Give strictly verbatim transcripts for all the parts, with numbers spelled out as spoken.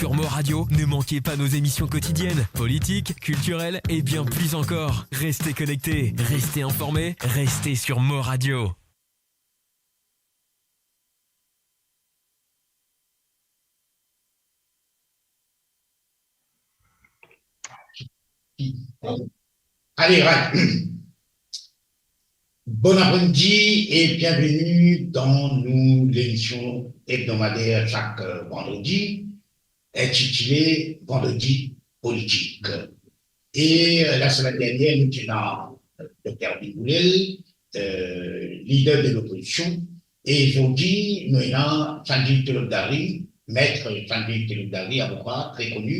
Sur Mo Radio, ne manquez pas nos émissions quotidiennes, politiques, culturelles et bien plus encore. Restez connectés, restez informés, restez sur Mo Radio. Ale, right. Bon apremidi e bienveni dan nou lemision ebdomadair sak, euh, vandredi, intitile Vandredi Politik. E, euh, lasemenn dernier, nou ti ena, euh, Dokter Biboulel, euh, lider de lopozision, e zordi, nou ena Sanjeev Talukdari, Maître Sanjeev Talukdari, avoka tre koni,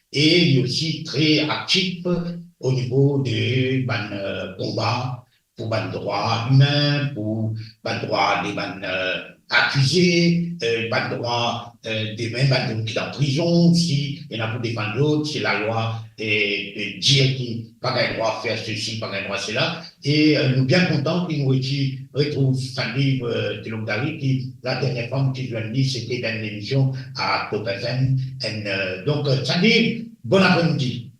e li osi tre aktif o nivo de bann, euh, konba pou bann drwa imin, pou bann drwa de bann, euh, akize, euh, bann drwa, euh, de mem bann dimoun ki dan prizon, si ena pou defann zot, si lalwa, euh, euh, dir ki pa gagn drwa fer sesi, pa gagn drwa sela. E, euh, nou bien kontan ki nou resi retrouv Sanjeev, euh, Talukdari, ki ladernie fwa nou ti zwenn li, sete dan enn lemision a Top F M. Enn, euh, donk, euh, Sanjeev, bon apremidi.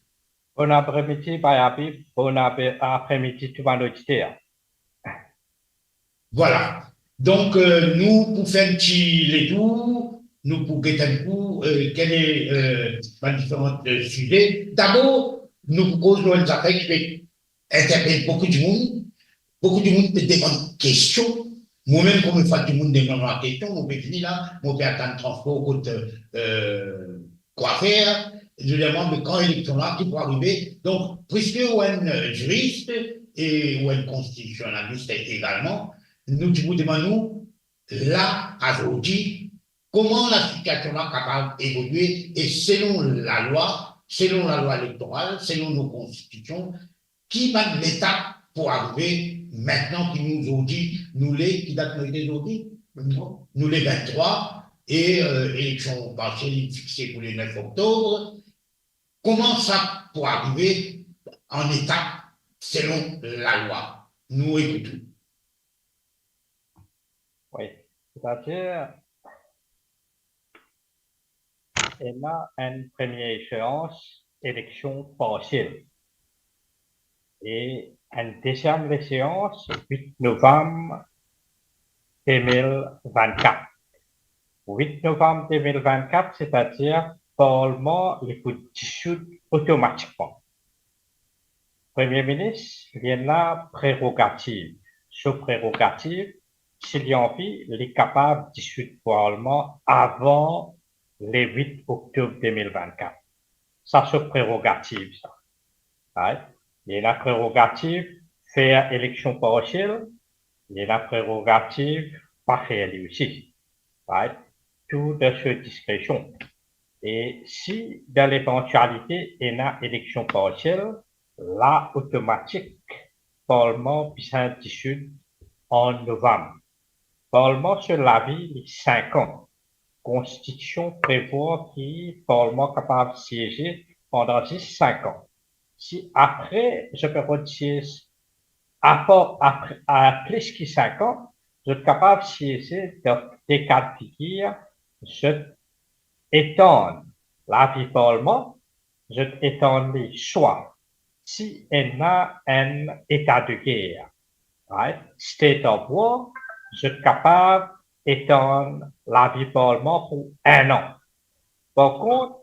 Bon apremidi, Papa Habib, bon apre-, apremidi tou bann oditer. Vwala. Donk, euh, nou pou fer enn ti letour, nou pou get enn kou, euh, kale, euh, bann diferan, euh, size. Dabor, nou pou koz lor enn zafer ki pe interpel boukou dimoun. Boukou dimoun pe demann kestion. Mwa mem, kouma enn fwa dimoun demann mwa kestion, mo pe vini la, mo pe atann transpor kot, euh, kwafer, li demann, me kan eleksion la, ki pou arive? Donk, piski ou enn, euh, ziris e ou enn konstitisionalis egalman, nou ti pou demann ou, la, azordi, kouma lasitiasion la kapav evolie e selon lalwa, selon lalwa elektoral, selon nou konstitision, ki bann letap pou arive mintnan ki nou zordi, nou le, ki dat nou ete zordi? Nou le vinn-trwa, e, euh, eleksion parsiel inn fixe pou le nef oktob. Kouma sa pou arive an etap selon lalwa? Nou ekout ou. Wi, setadir, ena enn premie ezeans, eleksion parsiel. E enn deziem ezeans, wit novam de mil vinn-kat. Wit novam de mil vinn-kat, setadir parlman li pou disoud otomatikman. Premie minis, li ena prerogativ. So prerogativ, si li anvi, li kapav disoud parlman avan le wit oktob de mil vinn-kat. Sa so prerogativ, sa. Right? Li ena prerogativ fer eleksion parsiel, li ena prerogativ pa fer li osi. Right? Tou dan so diskresion. E si dan levantialite ena eleksion parsiel, la otomatik, parlman bizin disoud an novam. Parlman so lavi li sink an. Konstitision prevwar ki parlman kapav sieze pandan zis sink an. Si apre zot pe rod siez apar, apre, a plis ki sink an, zot kapav sieze dan de ka de figir, zot etann lavi parlman, zot etann li swa si ena enn eta de ger, right? State of war, zot kapav etann lavi parlman pou enn an. Par kont,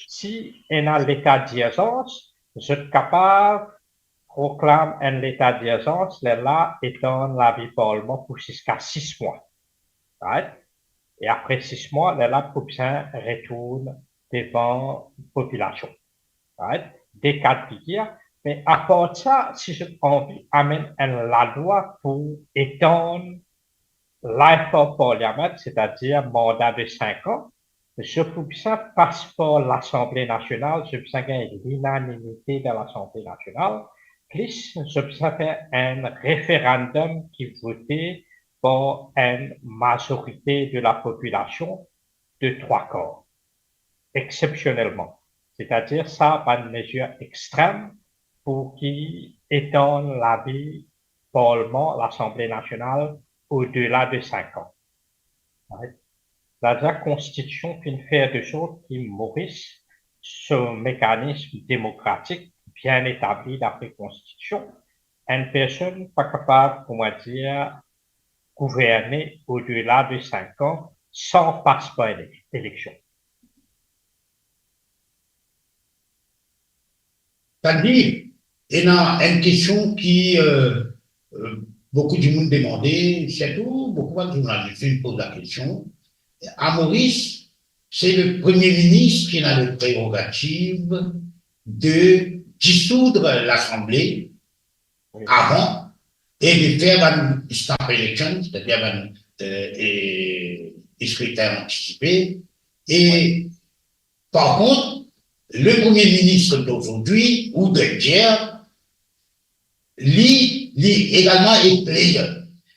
si ena leta dirzans, zot kapav proklam enn leta dirzans, lerla etann lavi parlman pou ziska sis mwa. Right? E apre sis mwa, lerla pou bizin retourn devan popilasion. Right? De ka de figir. Me apar sa, si zot anvi amenn enn lalwa pou etann life of parliament, setadir manda de sink an, zot pou bizin pas par Lasanble Nasional, zot bizin gagn linanimite dan Lasanble Nasional, plis zot bizin fer enn referandom ki vote par enn mazorite de lapopilasion de trwa kar, exsepsionelman. Setadir sa bann mezir extrem pou ki etann lavi parlman, Lasanble Nasional, odela de sink an. Right? Savedir konstitisyon finn fer de sort ki Moris, so mekanism demokratik bien etabli dapre konstitisyon, enn personn pa kapav, kouma dir, gouverne odela de sink an san pas par ele-, eleksion. Savedir, ena enn kestion ki, euh, euh, boukou dimoun demande, sirtou boukou bann zournalis finn poz lakestion, a Moris, se le premie minis ki ena le prerogativ de disoud Lasanble avan e de fer bann stamp election, setadir bann, euh, e, skritin antisipe. E par kont, le premie minis d'aujourd'hui, ou d'hier, li, li egalman enn player,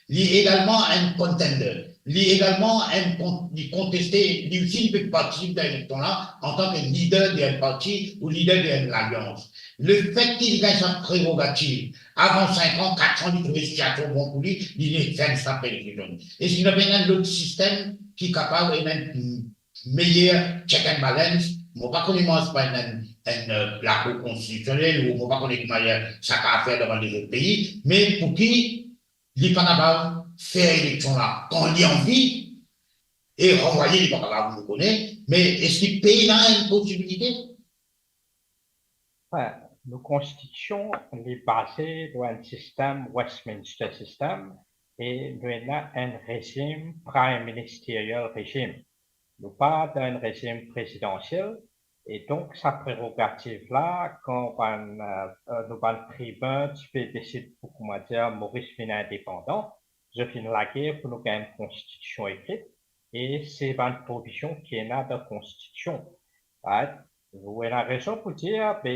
li egalman enn contender, li egalman enn kon-, li konteste, li osi li pe partisip dan eleksion la antan ke lider de enn parti ou lider de enn lalians. Lefet ki li gagn sa prerogativ, avan sink an, kat an, li trouve sitiasion bon pou li, li, li fer enn stamp election. Eski nou pena enn lot sistem ki kapav ena enn meyer check and balance? Mo pa kone mwa, se pa enn, enn, enn, euh, lakour konstitisionel, ou mo pa kone ki manier sa kapav fer dan bann lezot pei, me pou ki li pa kapav fer eleksion la kan li anvi e ranvwaye, li pa kapav, nou kone, me eski pena enn posibilite? Wi, nou konstitision, li baze lor enn sistem Westminster system e nou ena enn rezim prime ministerial regime. Nou pa dan enn rezim prezidansiel e donk sa prerogativ la, kan bann, euh, euh, nou bann tribin ti pe desid pou, kouma dir, Moris vinn indepandan, zot finn lager pou nou gagn enn konstitision ekrit e se bann provizion ki ena dan konstitision. Right? Ou ena rezon pou dir, be,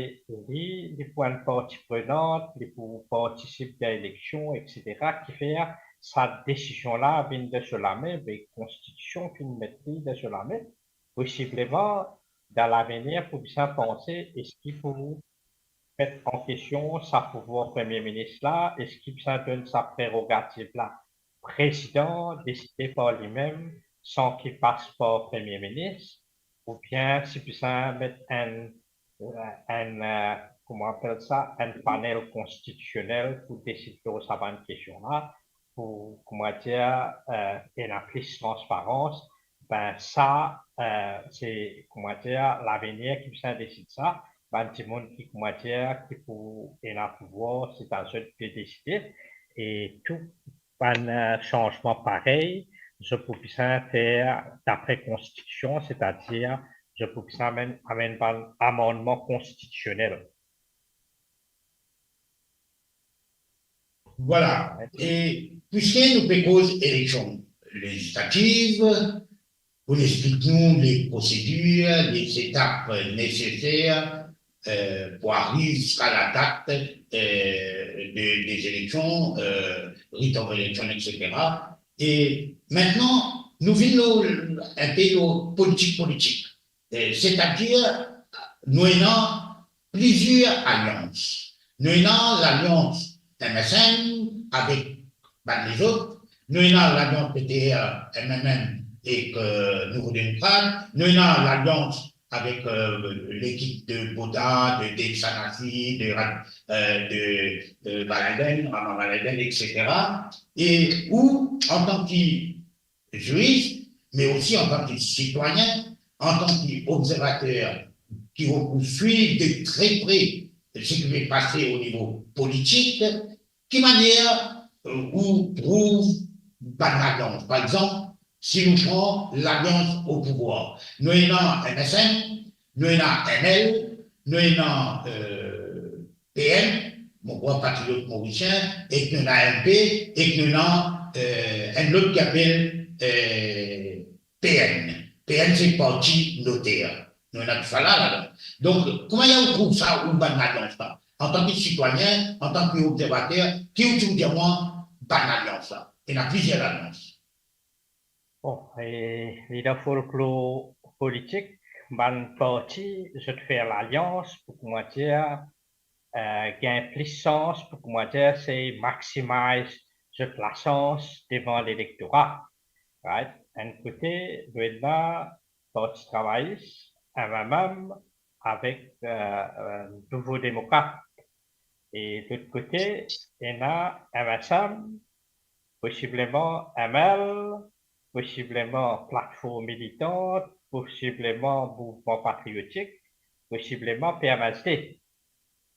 li, li pou enn parti prenant, li pou partisip dan eleksion, etsetera, kifer sa desizion la vinn dan so lame, be, konstitision finn met li dan so lame. Posibleman, dan lavenir, pou bizin panse, eski pou met an kestion sa pouvwar premie minis la, eski bizin donn sa prerogativ la prezidan deside par limem san ki pas par premie minis, oubien si bizin met enn, enn, euh, kouma apel sa, enn panel konstitisionel pou desid lor sa bann kestion la, pou, kouma dir, euh, ena plis transparans, ben sa, euh, se, kouma dir, lavenir ki bizin desid sa, bann dimoun ki, kouma dir, ki pou ena pouvwar, se a zot de deside, e tou bann, euh, sanzman parey, zot pou bizin fer dapre konstitision, setadir zot pou bizin amenn, amenn bann amannman konstitisionel. Vwala. E piske nou pe koz eleksion lezislativ, pou li explik nou le prosedir, le etap neseser, euh, pou ariv ziska ladat, euh, de, de eleksion, euh, writ of election, etsetera. E mintnan, nou vinn lor, enn pe lor politik, politik. Eh, setadir, nou ena plizier alians. Nou ena lalians M S N avek bann lezot, nou ena lalians P T R, M M M ek, euh, Nouvo Demokrat, nou ena lalians avek, euh, lekip de Baudard, de Dave Sanasi, de Ra-, euh, de, euh, Van Eden, Raman Van Eden, etsetera. E ou, antan ki ziris, me osi antan ki sitwayin, antan ki obzervater ki pou swiv de tre pre seki pe pase o nivo politik, ki manier, euh, ou trouv bann lalians? Par exanp, si nou pran lalians o pouvwar, nou ena M S N, nou ena M L, nou ena, euh, P M, Mouvman Patriot Morisien, ek nou ena M P, ek nou ena, euh, enn lot ki apel, euh, P N. P N se Parti Noter. Nou ena tousala ladan. Donk, kouma ou trouv sa, ou bann lalians la? Antan ki sitwayin, antan ki obzervater, ki ou ti pou dir mwa bann lalians la? Ena plizier lalians. Bon, e, li dan folklor politik, bann parti, zot fer lalians pou, kouma dir, eh, gagn plis sans pou, kouma dir, se maximize zot lasans devan lelektora. Right? Enn kote, nou ena Parti Travayis, M M M, avek, eh, eh, Nouvo Demokrat. E lot kote, ena M S M, posibleman M L, posibleman Platform Militant, posibleman Mouvman Patriotik, posibleman P M S D.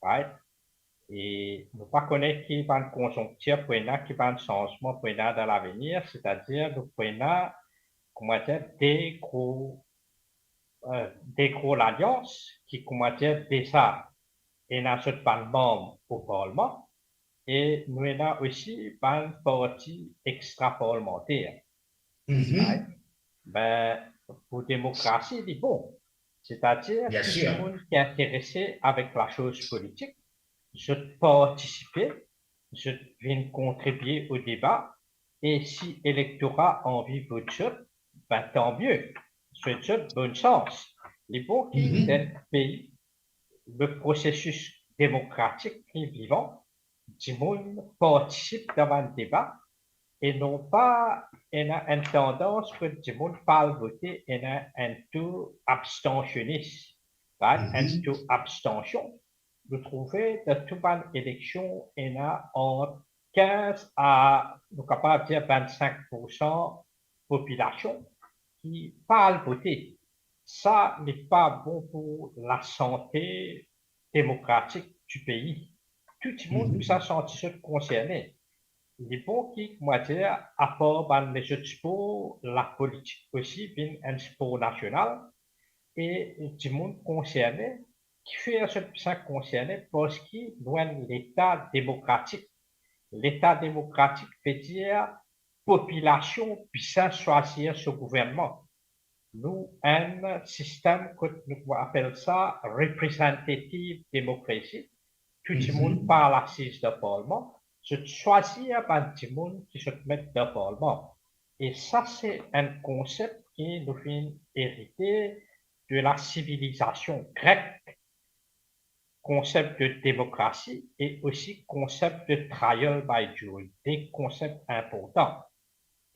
Right? E nou pa kone ki bann konzonktir pou ena, ki bann sanzman pou ena dan lavenir, setadir nou pou ena, koumadir, de gro, eh, de gro lalians ki, koumadir, deza ena zot bann manm o parlman, e nou ena osi bann parti extraparlmanter. Mhm. Right? Be, pou demokrasi, li bon. Setadir, tou dimoun ki interese avek lasoz politik, zot partisipe, zot vinn kontribie o deba, e si elektora anvi vot zot, be, tanmie. Swet zot bonn sans. Li bon ki, mhm, dan pei, le prosesis demokratik li vivan, dimoun partisip dan bann deba, e non pa ena enn tandans kot dimoun pa al vote, ena enn to abstansionis, right? Enn to abstansion. Nou trouve dan tou bann eleksion, ena ant kinz a, nou kapav dir, vinn-sink poursan popilasion ki pa al vote. Sa, li pa bon pou lasante demokratik di pei. Tou dimoun, mhm, bizin santi zot konserne. Li bon ki, koumadir, apar bann lezot spor, lapolitik osi vinn enn spor nasional, e dimoun konserne. Kifer zot bizin konserne? Parski nou enn leta demokratik. Leta demokratik vedir popilasion bizin swazir so gouvernman. Nou enn sistem kot nou apel sa representative democracy. Tou dimoun, mhm, pa al asiz dan parlman, zot swazir bann dimoun ki zot met dan parlman. E sa se enn konsep ki nou finn erite de la sivilizasion grek, konsep de demokrasi e osi konsep de trial by jury, de konsep inportan.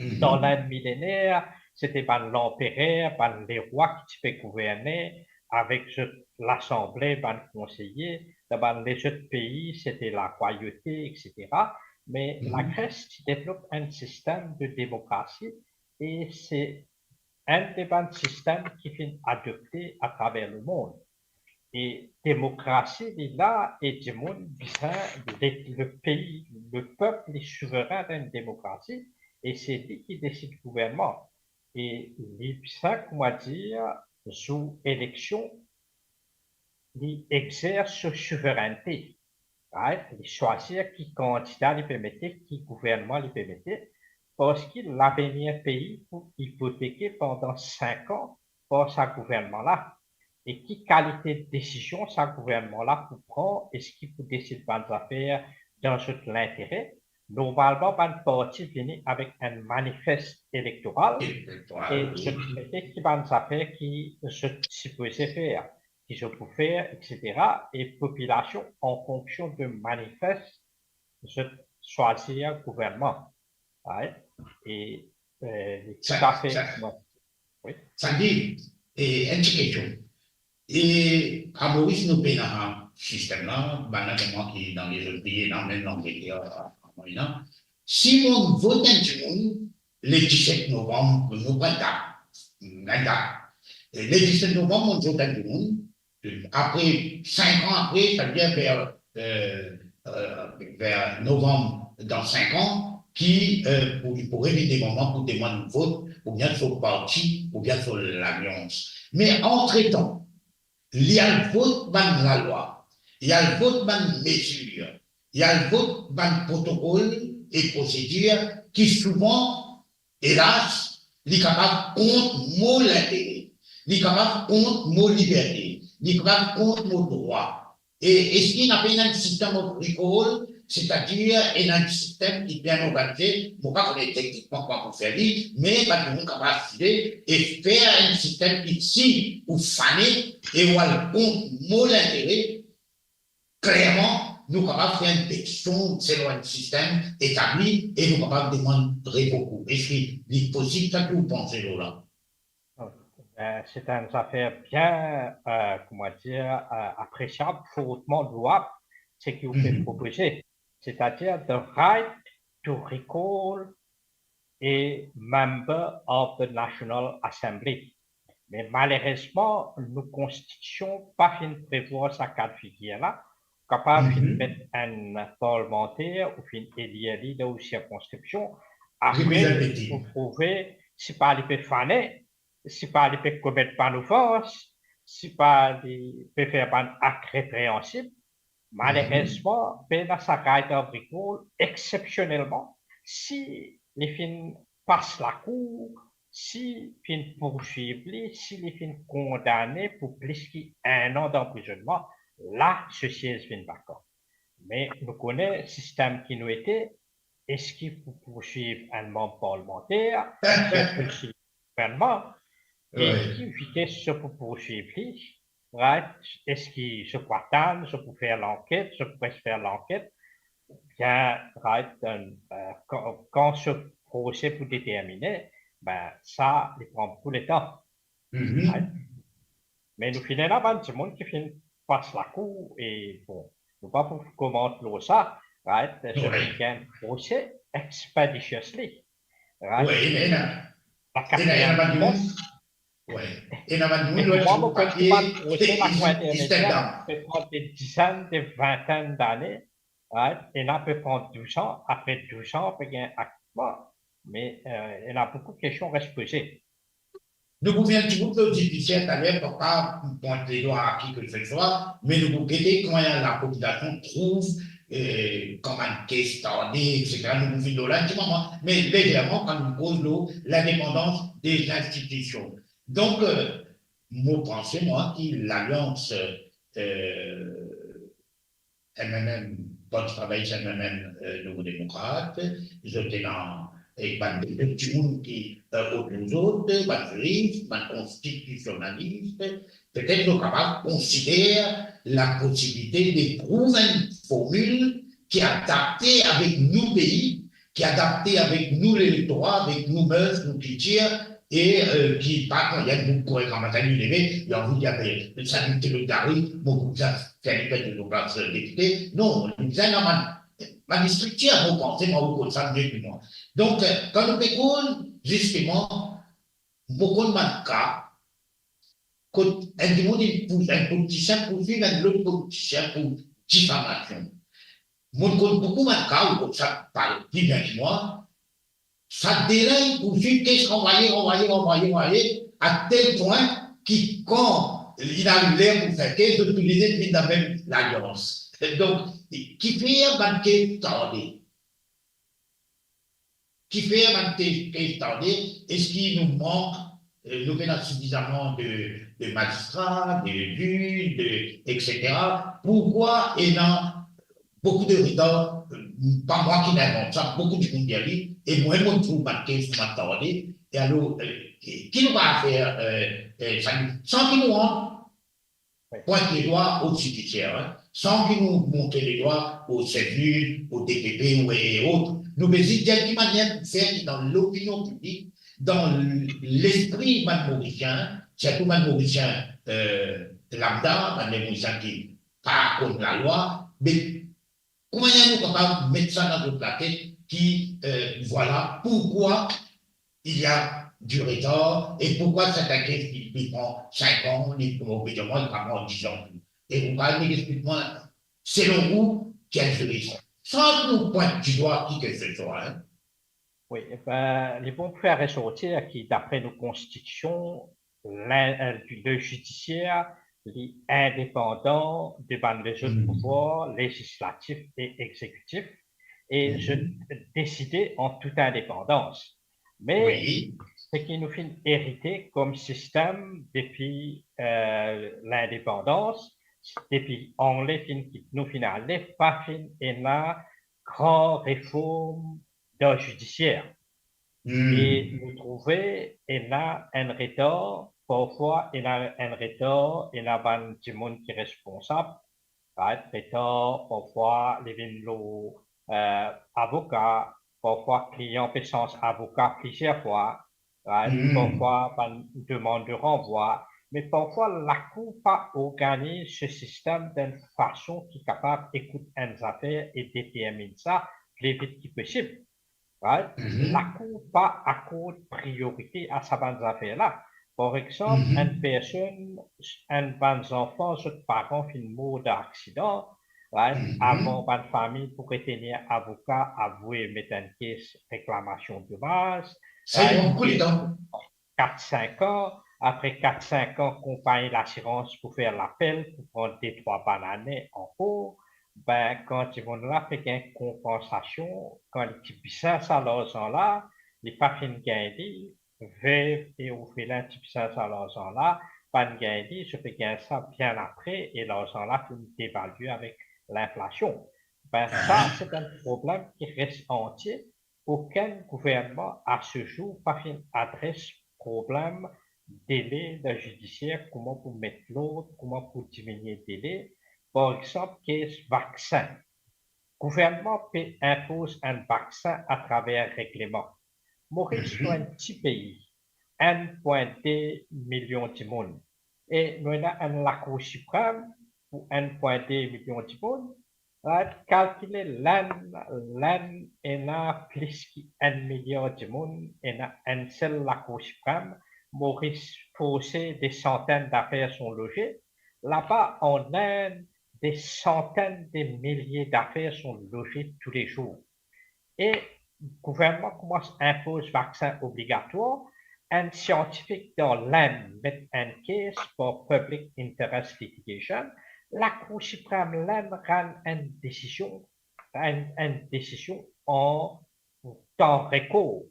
Mhm. Dan Lind milener, se ti bann lanperer, bann lerwa ki ti pe gouverne avek zot lasanble, bann konseye. Dan bann lezot pei, se ti larwayote, et cetera. Me, mhm, Lagres ti devlop enn sistem de demokrasi e se enn de bann sistem ki finn adopte atraver lemond. E demokrasi, li la, e dimoun bizin, le, le pei, lepep, li souverin dan enn demokrasi, e se li ki desid gouvernman. E li bizin, koumadir, zour eleksion, li exers so souverennte. Right? Li swazir ki kandida li pe mete, ki gouvernman li pe mete, parski lavenir pei pou ipoteke pandan sink an par sa gouvernman la. E ki kalite desizion sa gouvernman la pou pran, eski pou desid bann zafer dan zot lintere? Normalman, bann parti vini avek enn manifes elektoral, elektoral, e wi, zot mete ki bann zafer ki zot sipoze fer, ki zot pou fer, et cetera. E popilasion, an fonksion de manifes, zot swazir gouvernman. Right? E, eh, li sa, toutafe, sa, wi. Sa di, e enn ti kestion. E a Moris, nou pena sistem la, bann la kouma ki dan lezot pei, dan mem Langleter, a, a, a, si nou vot enn dimoun, le diset novanm, nou pran dat, enn dat. E le diset novanm, nou vot enn dimoun, apre, sink an apre, savedir ver, eh, eh, ver novanm dan sink an, ki, eh, pou, pou revinn devan mwa pou demann vot, oubien so parti, oubien so lalians. Me antretan, li al vot bann lalwa, li al vot bann mezir, li al vot bann protokol e prosedir ki souvan, elas, li kapav kont mo lintere, li kapav kont mo liberte, li kapav kont mo drwa. E eski ena pena enn sistem of recall, setadir ena enn sistem ki bien organize, mo pa kone teknikman kouma pou fer li, me bann dimoun kapav asize e fer enn sistem ki si ou fane e ou al kont mo lintere, klerman, nou kapav fer enn petision selon enn sistem etabli e nou kapav demann rekour. Eski li posib sa ki ou panse lor la? Eh, se enn zafer bien, eh, kouma dir, eh, apresiab, fortman louab, seki ou pe propoze. Setadir the right to recall a member of the National Assembly. Me malerezman, nou konstitision pa finn prevwar sa ka de figir la. Ou kapav finn met enn parlmanter, ou finn elir li dan ou sirkonskripsion, apre ou prouve, si pa li pe fane, si pa li pe komet bann ofans, si pa li pe fer bann ak repreansib, malerezman, pena sa right of recall, exsepsionelman, si li finn pas lakour, si finn pourswiv li, si li finn kondane pou plis ki enn an danprizonnman, la so siez vinn vakan. Me nou kone sistem ki nou ete, eski pou pourswiv enn manm parlmanter, eski pou pourswiv gouvernman, e ki vites so pou pourswiv li, right? Eski so pou atann, so pou fer lanket, so pou pres fer lanket, oubien, right, eh, kan, kan so prose pou determine, be sa, li pran boukou letan. Right? Me nou finn ena bann dimoun ki finn pas lakour e, bon, nou pa pou komant lor sa, right? Zot finn gagn prose expeditiously, right? Wi, me ena, ena, ena bann dimoun, wi, ena bann dimoun, lor bann prose lakour intermedier pe pran de dizenn, de vintenn dane, right? Ena pe pran douz an, apre douz an, pe gagn akitman, me, eh, ena boukou kestion res poze. Nou pou vinn enn tibout lor zidisier taler, pa, pa pwint ledwa a ki ke se swa, me nou pou gete kouma lapopilasion trouv, eh, kouma enn kes tarde, etsetera. Nou pou vinn lor la enn ti moman, me legerman, kan nou koz lor lindepandans de linstitision. Donk, eh, mo panse, mwa, ki lalians, eh, M M M, Parti Travayis, M M M, eh, Nouvo Demokrat, zot ena, eh, bann dimoun ki, eh, otour zot, bann ziris, bann konstitisionalis, petet zot kapav konsider laposibilite de trouv enn formil ki adapte avek nou pei, ki adapte avek nou lelektora, avek nou mers, nou kiltir, e, eh, ki pa, kan li ena enn boug koumsa li leve, li anvi dir, be, sa li tel gari, mo pou fer li pran so plas, eh, depite. Non, li bizin ena bann, bann striktir, mo panse, mwa, ou konn sa mie ki mwa. Donk, eh, kan nou pe koz, zisteman, mo konn bann ka, kot enn dimoun inn pous, enn politisien pou finn enn lot politisien pou difamasion. Mo konn boukou bann ka, ou konn sa pli bien ki mwa. Sa de la inn pouswiv, kes ranvwaye, ranvwaye, ranvwaye, ranvwaye, a tel pwin ki kan inn ariv ler pou fer kes, zot touledes vinn dan mem lalians. Donk, kifer bann kes tarde? Kifer bann kes, kes tarde? Eski nou mank, eh, nou pena sifizaman de, de mazistra, de ziz, de, etsetera? Poukwa ena boukou de retar? Eh, pa mwa ki invant sa, boukou dimoun dir li, e mwa, mo trouv bann kes kouma tarde, e alor, eh, ki, ki nou kapav fer, eh, eh, sa, san ki nou rant pwint ledwa o zidisier, hein, san ki nou mont ledwa o sef ziz, o D P P ou e, e ot. Nou pe zis dir ki manier pou fer ki dan lopinion piblik, dan lespri bann Morisien, sirtou bann Morisien, eh, lambda, bann Morisien ki pa konn lalwa, me kouma nou kapav met sa dan zot latet ki, eh, vwala, poukwa il y a du retard e poukwa sertin kes ki, ki pran sink an, li, obligatorman, li pran diz an. E ou kapav explik mwa, selon ou, ki rezon? San nou pwint didwa ki ke se swa, hein? Wi, ebe, li bon pou fer resortir ki, dapre nou konstitision, lin-, eh, le zidisier, li indepandan de bann lezot pouvwar, lezislatif e egzekitif, e zot deside an tout indepandans. Me seki nou finn erite kom sistem depi, eh, lindepandans, depi angle finn kit nou finn ale, pa finn ena gran reform dan zidisier. E nou trouve ena enn retar, parfwa ena enn retar, ena bann dimoun ki responsab, Right? Letan parfwa li vinn lor, eh, avoka, parfwa klian pe sanz avoka plizier fwa, right? Parfwa bann demann de ranvwa, me parfwa lakour pa organiz se sistem dan enn fason ki kapav ekout enn zafer e determinn sa pli vit ki posib. Right? Lakour pa akord priorite a sa bann zafer la. Par exanp, enn personn, enn bann zanfan, zot paran finn mor dan aksidan, right? Avan bann fami pou retenir avoka, avoue met enn kes reklamasion domaz, right? Sa i pran boukou letan. Kat, sink an, apre kat, sink an, konpagni lasirans pou fer lapel, pou pran de, trwa bann ane ankor, be, kan dimoun la pe gagn konpansasion, kan li ti bizin sa larzan la, li pa finn gagn li, vev e orfelin ti bizin sa larzan la, pa'nn gagn li, zot pe gagn sa bien apre, e larzan la finn devalie avek linflasion. Be, sa, se enn problem ki res antie, okenn gouvernman a se zour pa finn adres problem dele dan zidisier, kouma pou met lord, kouma pou diminie dele. Par exanp, kes vaksin. Gouvernman pe inpoz enn vaksin atraver regleman. Moris, nou enn ti pei, enn pwin de milion dimoun. E nou ena enn Lakour Siprem pou enn pwin de milion dimoun, right? Kalkile Lenn, Lenn ena plis ki enn miliar dimoun, ena enn sel Lakour Siprem, Moris forse de santenn dafer son loze. Laba an Lenn, de santenn de milie dafer son loze toulezour. E gouvernman koumans inpoz vaksin obligatwar, enn siantifik dan Lenn met enn kes par public interest litigation, Lakour Siprem Lenn rann enn desizion, enn, enn desizion an tan rekor,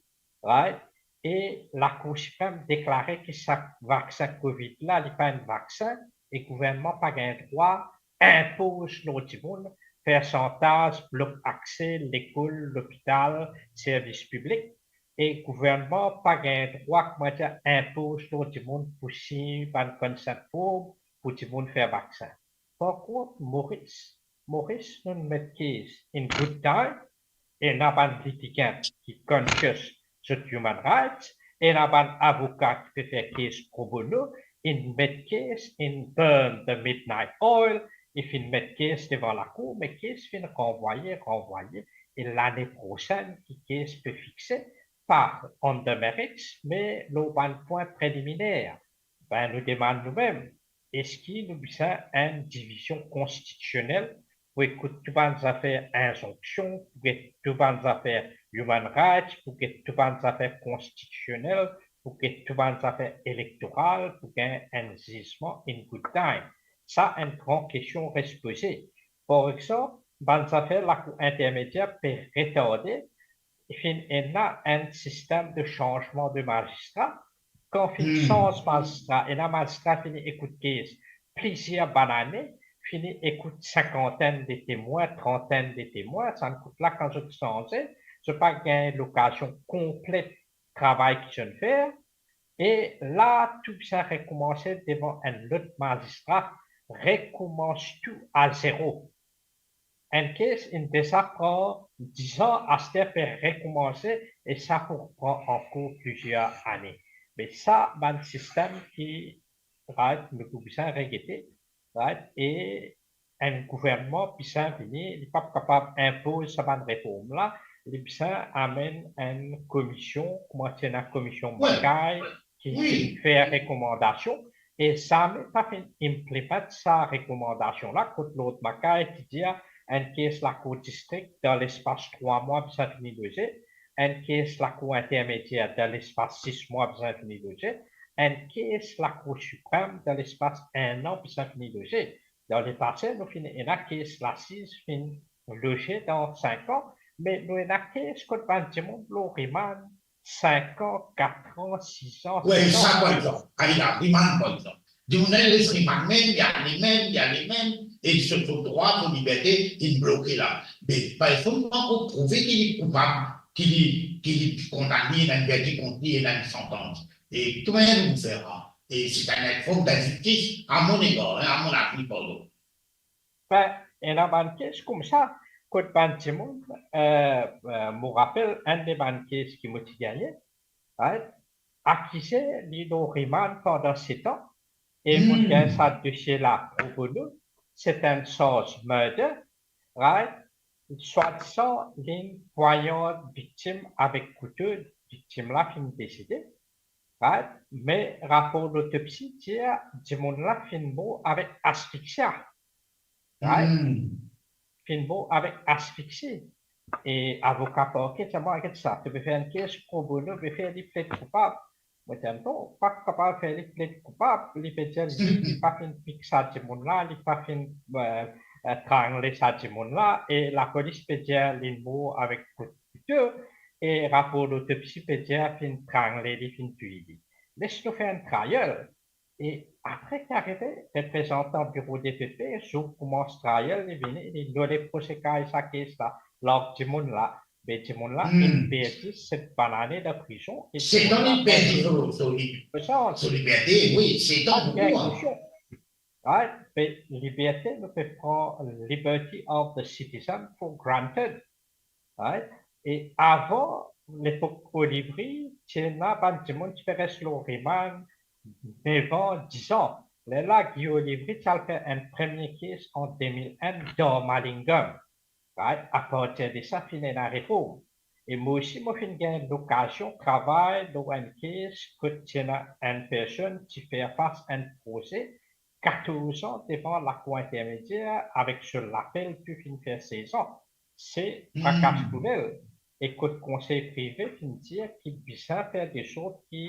right? E Lakour Siprem deklare ki sa vaksin Covid la, li pa enn vaksin, e gouvernman pa gagn drwa inpoz lor dimoun, fer santaz, blok akse, lekol, lopital, servis piblik, e gouvernman pa gagn drwa, koumadir, inpoz lor dimoun pou sign bann consent form pou dimoun fer vaksin. Par kont, Moris, Moris, nou met kes in good time, ena bann litigant ki conscious zot human rights, ena bann avoka ki pe fer kes pro bono, inn met kes, inn burn the midnight oil, e finn met kes devan lakour, me kes finn ranvwaye, ranvwaye, e lane prosenn ki kes pe fikse, pa on the merits, me lor bann pwin preliminer. Be, nou demann noumem, eski nou bizin enn divizion konstitisionel pou ekout tou bann zafer inzonksion, pou get tou bann zafer human rights, pou get tou bann zafer konstitisionel, pou get tou bann zafer elektoral, pou gagn enn zizman in good time? Sa enn gran kestion res poze. Par exanp, bann zafer Lakour Intermedier pe retarde, finn ena enn sistem de sanzman de mazistra. Kan finn sanz mazistra, ena mazistra fini ekout kes plizier bann ane, fini ekout sinkantenn de temwin, trantenn de temwin, sa kout la kan zot sanze, zot pa gagn lokazion konplet travay ki zot inn fer, e la tou bizin rekoumanse devan enn lot mazistra, rekoumans tou a zero. Enn kes inn deza pran dizan, aster pe rekoumanse, e sa pou pran ankor plizier ane. Me sa bann sistem ki, right, nou pou bizin regete, right, e enn gouvernman bizin vini, li pa kapav inpoz sa bann reform la, li bizin amenn enn komision, kouma ti ena komision Mackay, ki fer rekomandasion, e zame pa finn inplimant sa rekomandasion la, kot Lord Mackay ti dir enn kes lakour distrik dan lespas trwa mwa bizin fini loze, enn kes lakour intermedier dan lespas sis mwa bizin fini loze, enn kes Lakour Siprem dan lespas enn an bizin fini loze. Dan lepase, nou finn ena kes lasiz finn loze dan sink an, me nou ena kes kot bann dimoun lor rimann sink an, kat an, sis an, set an. Wi, sa, par exanp, ale la, rimann, par exanp. Dimoun la res rimann mem, li ale mem, li ale mem, e so, so drwa, so liberte, li bloke la. Me, par exanp, pa ankor prouve ki li koupab, ki li, ki li kondane, ena enn verdi kont li, ena enn santans. E kouma nou fer la? E se enn form dinzistis, a mon egar, hein, a mon avi, pardon. Be, ena bann kes koumsa, kot bann dimoun, eh, eh, mo rapel enn de bann kes ki mo ti gagne, right? Akize li lor rimand pandan set an, e mo gagn sa dosie la pro bono, se enn sarz murder, right? Swadizan linn pwanyard viktim avek kouto, viktim la finn desede, right? Me rapor lotopsi dir dimoun la finn mor avek asfiksia, right? Finn mor avek asfiksi. E avoka parke dir mwa, get sa, to pe fer enn kes pro bono, pe fer li pled koupab. Mo dir, non, pa kapav fer li pled koupab, li pe dir li, li pa finn pik sa dimoun la, li pa finn, eh, eh, trangle sa dimoun la, e lapolis pe dir linn mor avek kout kouto, e rapor lotopsi pe dir finn trangle li, finn touy li. Les nou fer enn trial. E apre ki arive, reprezantan biro DPP, zour koumans trial, li vini, li anole prose kay sa kes la, larg dimoun la, be dimoun la, inn perdi set bann ane dan prizon, e set an li perdi so, so li-, so liberte, wi, set an, boukou, hein. Right? Be liberte, nou pe pran liberty of the citizen for granted. Right? E avan lepok Olivry, ti ena bann dimoun ti pe res lor rimand nef an, dis an. Lerla Guy Olivry ti al fer enn premie kes an de mil enn Dharmalingam. Right? Apartir de sa, finn ena reform. E mo osi, mo finn gagn lokazion travay lor enn kes kot ti ena enn personn ti fer fas enn prose katorz an devan lakour intermedier avek so lapel ki finn fer sez an. Se trakas pou li. E kot konsey prive finn dir ki bizin fer de sort ki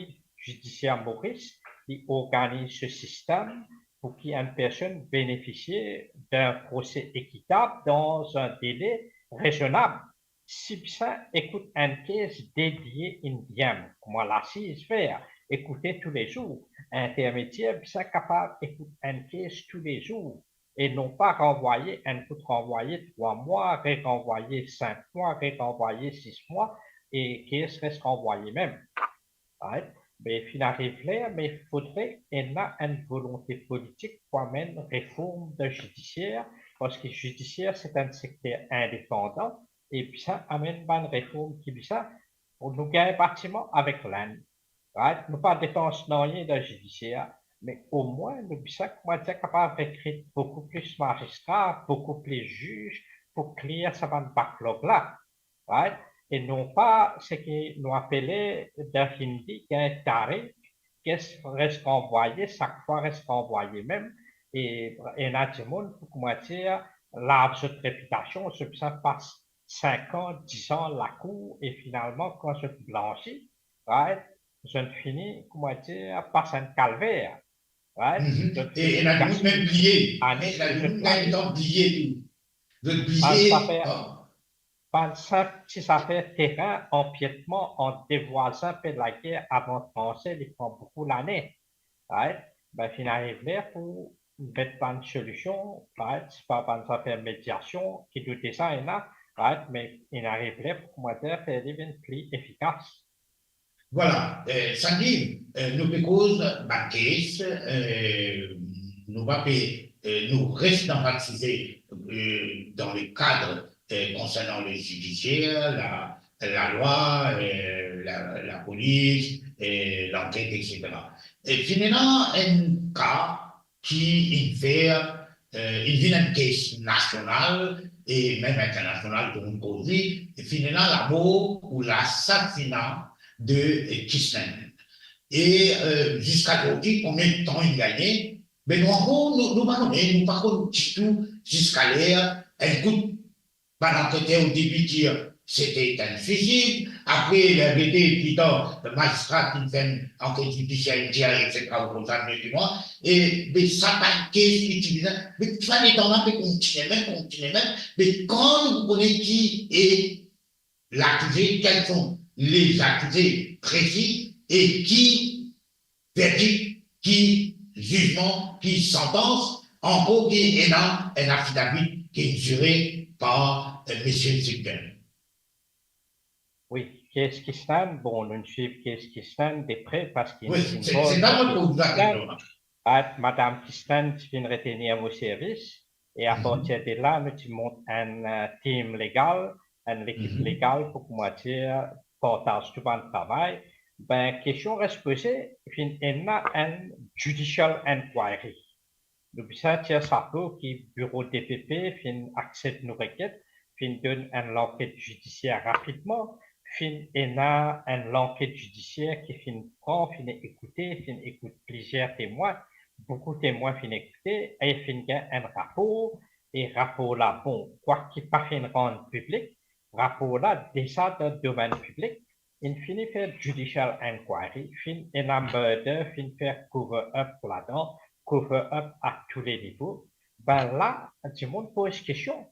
zidisier Moris li organiz so sistem pou ki enn personn benefisie dan prose ekitab dan enn dele rezonab. Si bizin ekout enn kes de die in diem, kouma lasiz fer, ekoute toulezour, intermedier bizin kapav ekout enn kes toulezour, e non pa ranvwaye, enn kout ranvwaye trwa mwa, re-ranvwaye sink mwa, re-ranvwaye sis mwa, e kes res ranvwaye mem. Right? Me finn ariv ler, me fodre ena enn volonte politik pou amenn reform dan zidisier, parski zidisier se enn sekter indepandan, e bizin amenn bann reform ki bizin. Nou gagn batiman avek Lenn, right? Nou pa depans nanye dan zidisier, me omwin nou bizin, kouma dir, kapav rekrit boukou plis mazistra, boukou plis ziz pou klir sa bann backlog la. Right? E non pa seki nou apele dan Hindi gagn tare, kes res ranvwaye, sak fwa res ranvwaye mem, e ena dimoun pou, kouma dir, lav zot repitasion, zot bizin pas sink an, dis an lakour, e finalman, kan zot blansi, right, zot fini, kouma dir, pas enn kalver, right? Zot fini gaspiy ane, ena dimoun mem bliye, ane, ena dimoun mem bliye tou. Zot bliye, bann zafer, bann sinp ti zafer terin, anpietman ant de vwazin, pe lager avan transe, li pran boukou lane, right? Be, finn ariv ler pou met bann solision, right? Sipa bann zafer mediasion ki nou deza ena, right? Me inn ariv ler pou, kouma dir, fer li vinn pli efikas. Vwala, eh, samedi, eh, nou pe koz bann kes, eh, nou pa pe, eh, nou res dan bann size, eh, dan le kad, eh, konsernan le zidisier, la, lalwa, eh, la, lapolis, eh, lanket, et cetera. E finn ena enn ka ki inn fer, eh, inn vinn enn kes nasional e mem internasional, tou dimoun koz li, e finn ena lamor ou lasasina de, eh, Kisnenn. E, eh, ziska zordi, konbien tan inn gagne, be nou ankor, nou, nou pa kone, nou pa konn ditou ziska ler, enn kout bann ankete o debi dir sete enn suisid, apre, ler gete, pli tar, mazistra ki fer anket zidisier, inn dir, et cetera, ou konn sa mie ki mwa, e, be, sa bann kes ki ti bizin, be, sa letan la pe kontinie mem, kontinie mem, be, kan nou kone ki e lakize, quels sont les accusés précis e ki verdik, ki zizman, ki santans, ankor ki ena enn afidavit ki zire par, eh, misie Sibden. Wi, kes Kisnenn, bon, nou swiv kes Kisnenn de pre parski... Wi, se, se sa mo poz la kestion la. Madam Kisnenn ti finn retenir mo servis, E apartir de la, nou ti mont enn, eh, team legal, enn lekip legal pou, kouma dir, partaz tou bann travay. Be, kestion res poze, finn ena enn judicial inquiry. Nou bizin tir sapo ki biro D P P finn aksept nou reket, finn donn enn lanket zidisier rapidman, finn ena enn lanket zidisier ki finn pran, finn ekoute, finn ekout plizier temwin, boukou temwin finn ekoute, e finn gagn enn rapor, e rapor la, bon, kwak ki pa finn rann piblik, rapor la deza dan domenn piblik, inn fini fer judicial inquiry, finn ena murder, finn fer cover up ladan, cover up a tou le nivo. Be la, dimoun poz kestion,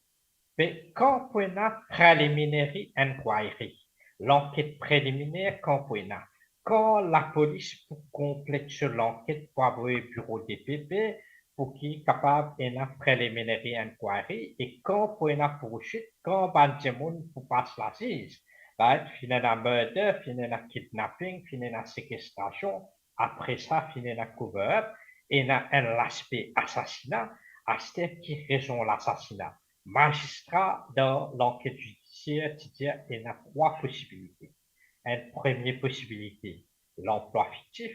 be kan pou ena preliminary inquiry, lanket preliminer, kan pou ena? Kan lapolis pou konplet so lanket pou avoy biro D P P, pou ki kapav ena preliminary inquiry, e kan pou ena poursuit, kan bann dimoun pou pas laziz? Be, finn ena murder, finn ena kidnapping, finn ena sekestrasion, apre sa finn ena cover up, ena enn laspe asasina. Aster ki rezon lasasina? Mazistra dan lanket zidisier ti dir ena trwa posibilite. Enn premie posibilite, lanplwa fiktif.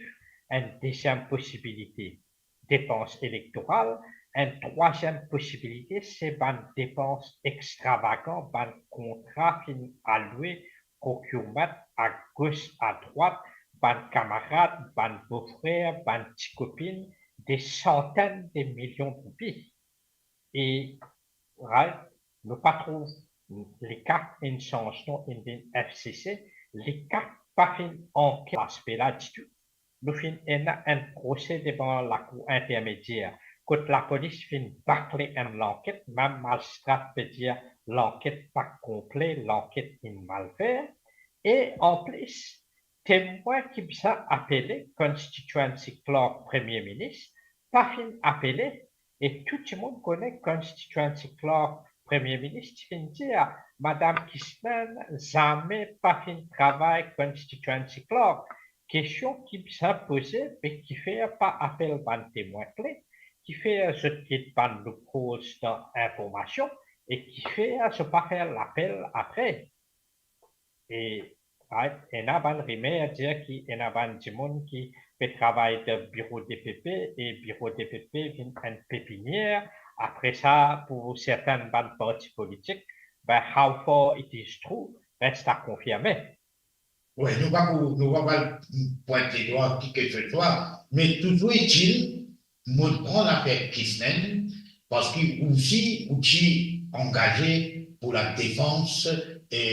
Enn deziem posibilite, depans elektoral. Enn trwaziem posibilite, se bann depans extravagan, bann kontra finn alwe, procurement agos adrwat, bann kamarad, bann bofrer, bann ti kopinn, de santenn de milion roupi. E, right, nou pa trouv, lekart inn sanz non, inn vinn F C C, lekart pa finn anket laspe la ditou. Nou finn ena enn prose devan lakour intermedier, kot lapolis finn bakle enn lanket, mem mazistra pe dir lanket pa konple, lanket inn mal fer. E anplis, temwin ki bizin apele, constituency clerk Premie Minis, pa finn apele. E tou dimoun kone constituency clerk Premie Minis ti finn dir, Madam Kisnel zame pa finn travay constituency clerk. Kestion ki bizin poze, be kifer pa apel bann temwin kle? Kifer zot get bann loopholes dan informasion? E kifer zot pa fer lapel apre? E, right, ena bann rimer dir ki ena bann dimoun ki pe travay dan biro D P P, e biro D P P vinn enn pepinier. Apre sa, pou sertin bann parti politik, be, how far it is true, res a konfirme. Wi, nou pa pou, nou pa pou al pwint ledwa ki ke se swa, me touzour etil, mo pran lafer Kisnel, parski ou osi, ou ti angaze pou ladefans e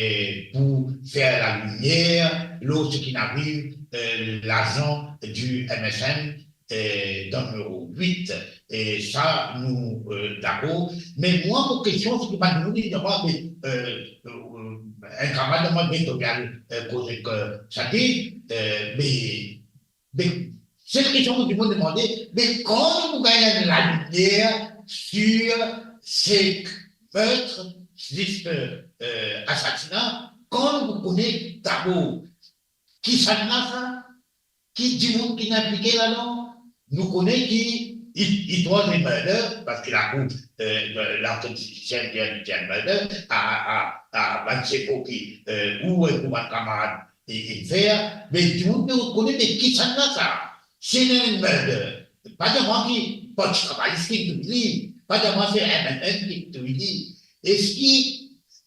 pou fer lalimier lor seki inn ariv, eh, lazan di M S M, eh, dan nimero wit. E sa, nou, eh, dakor. Me mwa, mo kestion, se ki bann dimoun, eh, eh, enn kamarad mwa, me to pe al, eh, koze ek, eh, Sadir, eh, me Be, sel kestion ki dimoun demande, be kan nou pou gagn lalimier sir se meurtre, zis, eh, asasina, kan nou pou kone dabor kisannla sa, ki dimoun ki inplike ladan? Nou kone ki it, it was a murder, parski lakour, eh, lanket zidisier dir li ti enn murder, a, a, a, a bann sekou ki, eh, ou, eh, pou bann kamarad, e, e fer, me dimoun pe kone, me kisannla sa? Si ena enn murder, pa dir mwa ki Parti Travayis ki touy li, pa dir mwa se M N M ki touy li. Eski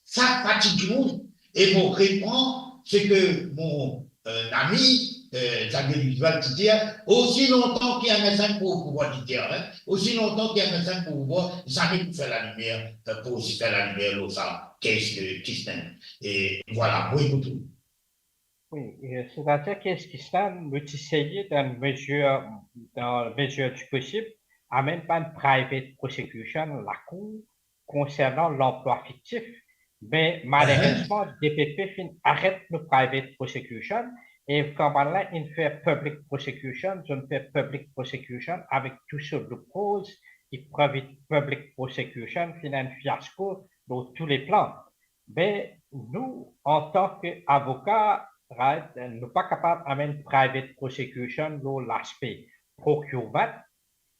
sa fatig dimoun? E mo repran seki mo, eh, ami, eh, Xavier Duvivaz ti dir, osi lontan ki M S M pou opouvwar, ti dir, hein, osi lontan ki M S M pou opouvwar, zame pou fer lalimier, eh, pou osi fer lalimier lor sa, kes, eh, Kisnel. E vwala, mo ekout ou. Wi, e, setadir ki eski sa, nou ti seye dan mezir, dan mezir di posib, amenn bann private prosecution lakour konsernan lanplwa fiktif, me malerezman, D P P finn aret nou private prosecution, e kan bannla inn fer public prosecution, zot inn fer public prosecution avek tou so loopholes, ki prevent public prosecution finn enn fiasko lor tou le plan. Be nou, antan ki avoka, right, nou pa kapav amenn private prosecution lor laspe procurement,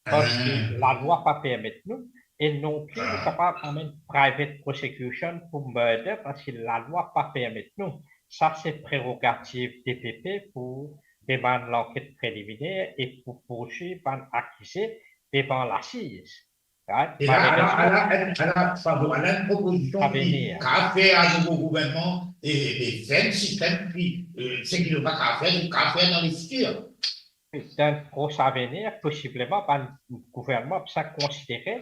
parski lalwa pa permet nou, e non pli nou kapav amenn private prosecution pou murder, parski lalwa pa permet nou. Sa se prerogativ DPP pou demann lanket preliminer e pou poursuiv bann akize devan lasiz. Right? E la, ala, ala, ala, Fabio, ala enn propozision ki kapav fer a nouvo gouvernman e, e fer enn sistem ki, eh, seki nou pa kapav fer, nou kapav fer dan lefitir. Dan pros avenir, posibleman, bann gouvernman pou sa konsidere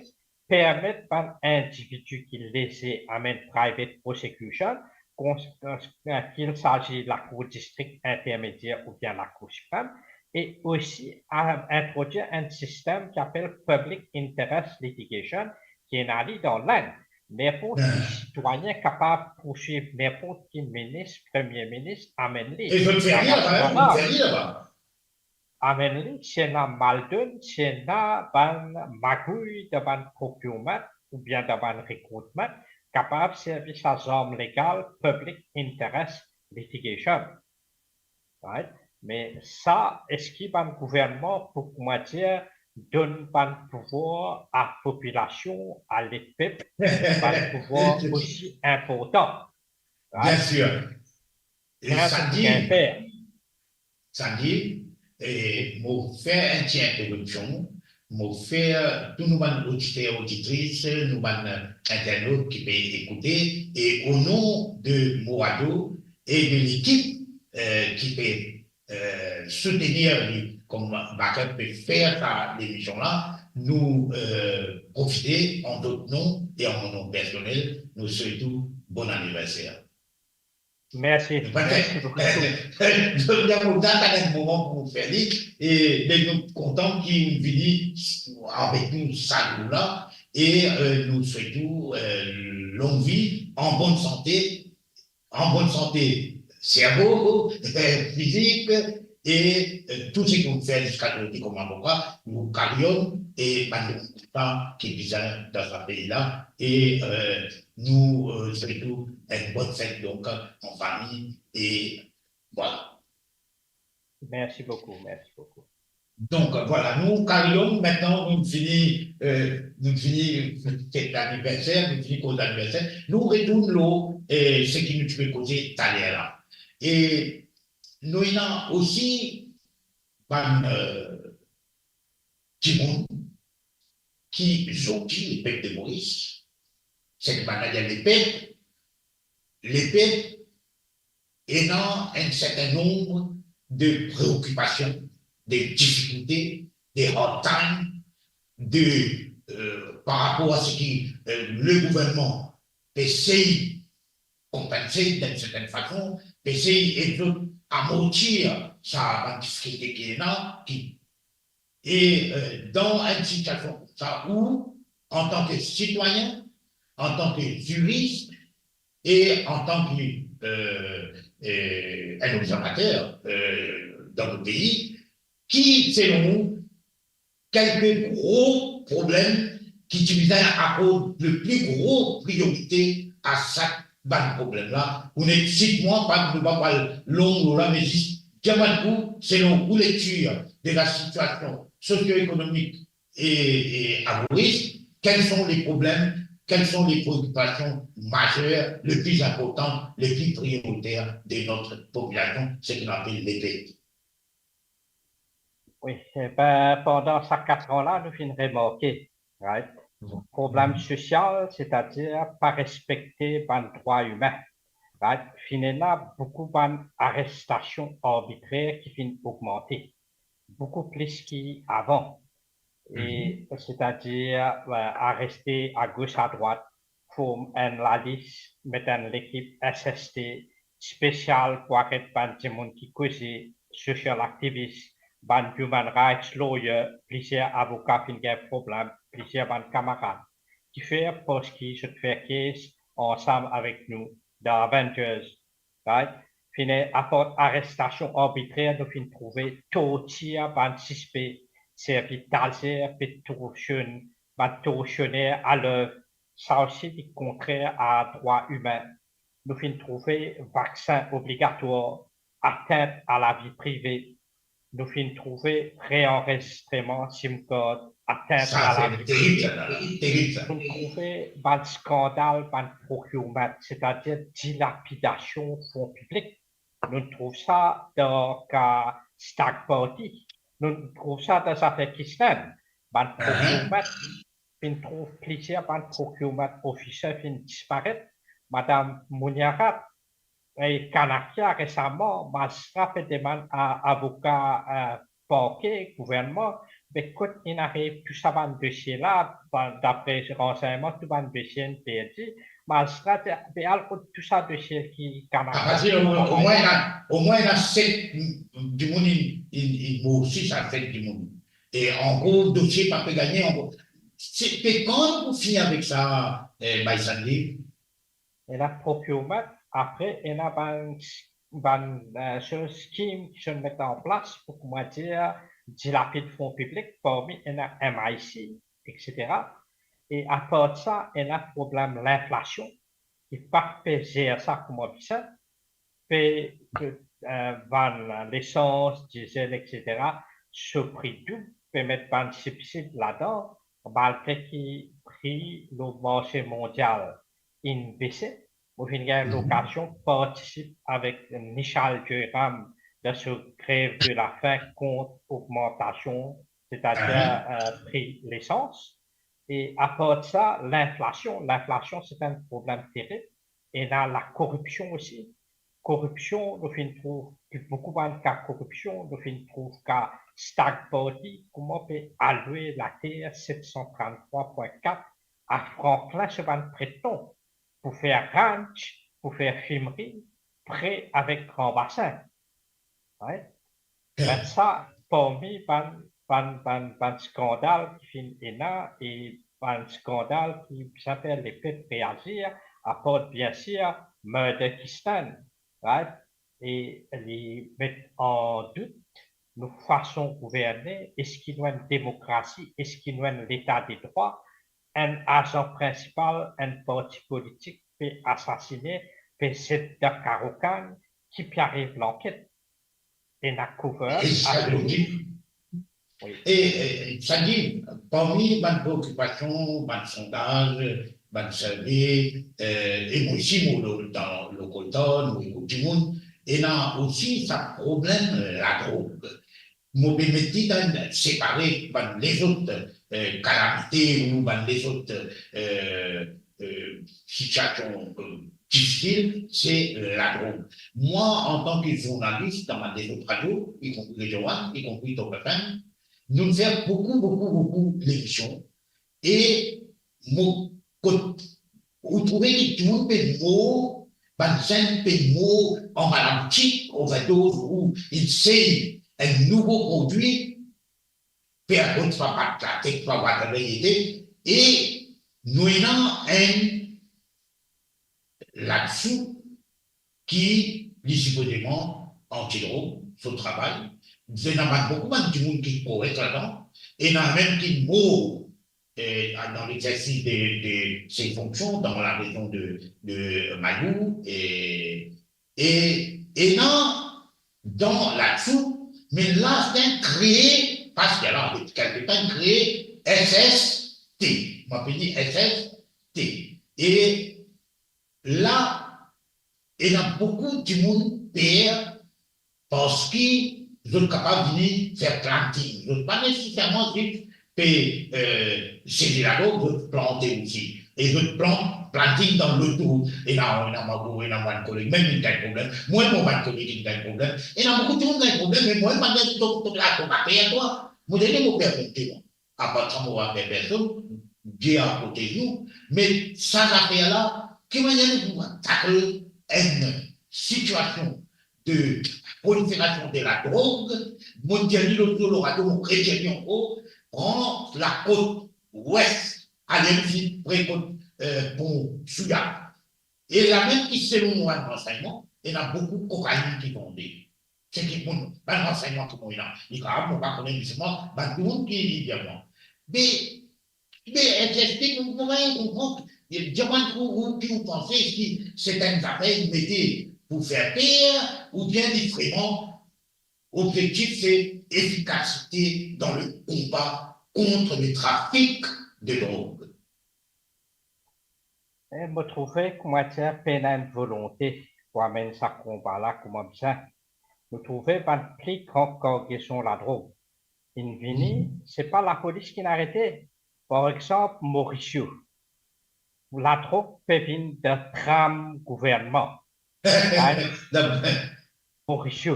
permet bann individi ki leze amenn private prosecution, kons-, kons-, ki sazi Lakour Distrik Intermedier oubien Lakour Siprem, e osi a-, introdwir enn sistem ki apel public interest litigation, ki ena li dan Lenn. Ninport ki sitwayin kapav poursuiv ninport ki minis, premie minis, amenn li. E zot fer li laba, zot fer li laba. Amenn li, si ena maldonn, si ena bann magouy dan bann procurement oubien dan bann recruitment, kapav servi sa zarm legal public interest litigation. Right? Me sa, eski bann gouvernman pou, kouma dir, donn bann pouvwar a popilasion, a lepep, bann pouvwar osi inportan? Right? Bien sir. E Sandi, Sandi, e mo fer enn ti interipsion, mo fer tou nou bann oditer, oditris, nou bann, eh, internot ki pe ekoute, e o non de Mo Radio e de lekip, eh, ki pe, eh, soutenir li kom backup, pe fer sa lemision la, nou, eh, profite an zot non e an mo non personel, nou swet ou bon aniverser. Mersi. Mersi boukou. Donk, nou tann enn moman pou nou fer li, e, me nou kontan ki ou vini avek nou sa zour la, e, eh, nou swet ou, eh, long vi, an bonn sante, an bonn sante servo, fizik, e, eh, tou seki ou fer ziska zordi kom avoka, nou karyonn, e bann dimoun ki bizin dan sa pei la, e, eh, nou, eh, swet ou enn bonn fet, donk, an fami, e vwala. Mersi boukou, mersi boukou. Donk, vwala, nou karyonn, mintnan nou fini, eh, nou fini fet laniverser, nou fini koz laniverser, nou retourn lor, eh, seki nou ti pe koze taler la. E nou ena osi bann, eh, dimoun ki zordi lepep de Moris, seki bann la dir lepep, lepep ena enn sertin nonb de preokipasion, de difikilte, de hard time, de, eh, par rapor a seki, eh, le gouvernman pe sey konpanse dan enn sertin fason, pe sey ed zot amortir sa bann difikilte ki ena, ki, e, eh, dan enn sitiasion koumsa ou, antan ki sitwayin, antan ki ziris e antan ki, eh, eh, enn observater, eh, dan nou pei, ki, selon ou, kelke gro problem ki ti bizin akord le pli gro priorite a sak bann problem la. Ou net sit mwa, pa, nou pa pou al long lor la, me zis dir mwa enn kou, selon ou lektir de la sitiasion sosio-ekonomik e, e a Moris, quels sont les problèmes, quelles sont les préoccupations majeures, les plus importantes, les plus prioritaires de notre population, ce qu'on appelle l'épée. Wi, e ben, pandan sa kat an la, nou finn remarke, right? Problem sosial, setadir pa respekte bann drwa imin, right? Finn ena boukou bann arestasion arbitrer ki finn ogmante, boukou plis ki avan. E, setadir, eh, areste agos adrwat, form enn lalis, met enn lekip S S T spesial pou aret bann dimoun ki koze, social activists, bann human rights lawyer, plizier avoka finn gagn problem, plizier bann kamarad. Kifer? Parski zot fer kes ansam avek nou, The Avengers, right? Finn apart arestasion arbitrer, nou finn trouve tortir bann sispe, servi tazer pe torsion, bann torsioner a lev, sa osi li kontrer a drwa imin. Nou finn trouve vaksin obligatwar, atint a lavi prive. Nou finn trouve reanrezistreman sim card attent à la vie privée. Sa, se terib, sa, la, terib, sa. Nou'nn trouve bann skandal, bann procurement, setadir dilapidasion fon piblik. Nou'nn trouv sa dan ka Stag Party. Nou'nn trouv sa dan zafer Kisten. Bann procurement, finn trouv plizier bann procurement officer finn disparet. Madam Muniarat, e Kanakia resaman, mazistra pe demann a avoka, eh, parke, gouvernman, be kot inn ariv tou sa bann dosie la, bann, dapre ransegnman, tou bann dosie inn perdi, mazistra dir, be al kot tou sa dosie ki Kanakia. Fasil, omwin, omwin ena, omwin ena set dimoun inn, inn, inn mor, sis a set dimoun. E ankor dosie pa pe gagne ankor. Se, pe kan pou fini avek sa, eh, Bay Sandy? Ena procurement, apre ena bann, bann, eh, soz, skim ki zot met an plas pou, kouma dir, dilapid fon piblik, parmi ena M I C, et cetera. E apar sa, ena problem linflasion, ki pa pe zer sa kouma bizin, pe, pe, eh, vann lesans, dizel, et cetera, so pri doub, pe met bann sibsid ladan, malgre ki pri lor marse mondial inn bese. Mo finn gagn lokazion partisip avek Nishal Joyram dan so grev de la fin kont ogmantasion, setadir, eh, pri lesans. E apar sa, linflasion, linflasion se enn problem terib. Ena lakoripsion osi. Koripsion, nou finn trouv boukou bann ka koripsion, nou finn trouv ka Stag Party, kouma pe alwe later set san trant-trwa pwin kat a Franklin so bann preton pou fer ranch, pou fer fimri, pre avek Gran Basin. Right? Be sa, parmi bann, bann, bann, bann skandal ki finn ena, e bann skandal ki bizin fer lepep reazir, apar, biensir, Murder Kisten, right? E li met an dout nou fason gouverne, eski nou enn demokrasi, eski nou enn leta de drwa, enn azan prinsipal enn parti politik pe asasine, pe zet dan karokann, ki pe ariv lanket? Ena cover up. E sa, se lozik. Wi. E, e, sa dir, parmi bann preokipasion, bann sondaz, bann survey, eh, e mwa osi, mo, dan, dan le kolektif, nou ekout dimoun, ena osi sa problem, eh, ladrog. Mo pe met li dan, separe bann lezot, eh, kalamite ou bann lezot, eh, eh, sitiasion, eh, difisil, se ladrog. Mwa, antan ki zournalis, dan bann lezot radio, ikonpri Radio One, ikonpri Top F M, nou fer boukou, boukou, boukou lemision, e mo, kot ou trouve ki dimoun pe mor, bann zenn pe mor anba laboutik, overdose ou inn sey enn nouvo prodwi, pe akoz pa bat latet, pa bat variete, e nou ena enn ladsou ki li sipozeman antidrog, so travay. Ena bann, boukou bann dimoun ki korek ladan, ena mem ki mor, eh, dan lexersis de, de ses fonctions dans la région de, de Mayotte, e, e ena dan ladsou, me la, se kree, parski la, depi kelke tan, kree S S T. Mo apel li S S T. E la, ena boukou dimoun per, parski zot kapav vini fer planting. Zot pa neseserman zis pe, eh, sezi ladrog, zot plante osi. E zot plant, planting dan lotourot. Ena, ena mo, ena bann koleg, mem inn gagn problem. Mwa, mo bann koleg inn gagn problem. Ena boukou dimoun gagn problem, me mwa, mo pa gagn, to, to, la, to pa per twa. Mo dir, mo per kont twa. Apar sa, mo pa per personn, Bondie a protez nou, me sa zafer la, ki manier nou pou tackle enn sitiasion de proliferasion de ladrog? Mo dir li lot zour lor radio, mo redir li ankor, pran lakot Wes, ale osi pre kot, eh, pon Souya. E la mem ki, selon mo ransegnman, ena boukou kokainn ki vande. Se ki mo, bann ransegnman ki mo ena. Li kapav mo pa kone, me selman bann dimoun ki li dir mwa. Me, me, eh, expliz mwa, mo pa konpran. Dir mwa ou, ou, ki ou panse, eski se enn zafer mete pou fer per, oubien li vreman, lobzektif se efikasite dan le konba contre le trafic de drogue. E mo trouve kouma dir pena enn volonte pou amenn sa konba la kouma bizin. Nou trouve bann pli gran kargason ladrog inn vini, se pa lapolis ki'nn arete. Par exanp, Mauricio. Ladrog pe vinn dan tram gouvernman. Mauricio,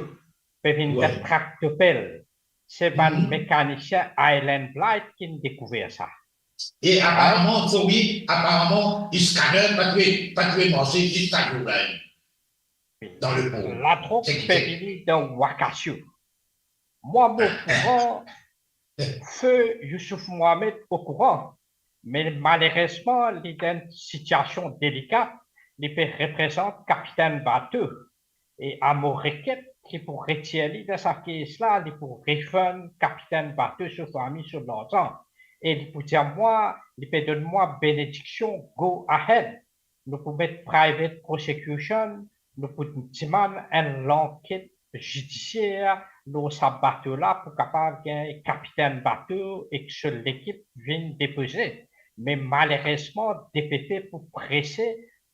pe vinn dan traktopel. Se bann mekanisien Island Blight ki'nn dekouver sa. E aparaman, wi, aparaman, scanner pa ti pe, pa ti pe marse ziska zour la, dan leport. Ladrog pe vini dan Wakasio. Mwa mo kouran, Feu Youssouf Mohamed okouran, me malerezman, li dan enn sitiasion delika, li pe reprezant kapitenn bato. E a mo reket, li pou retir li dan sa kes la, li pou refund kapitenn bato so fami, so larzan. E li pou dir mwa, li pe donn mwa benediksion, go ahead. Nou pou met private prosecution, nou pou dimann enn lanket zidisier lor sa bato la pou kapav gagn kapitenn bato ek so lekip vinn depoze. Me malerezman, DPP pou prese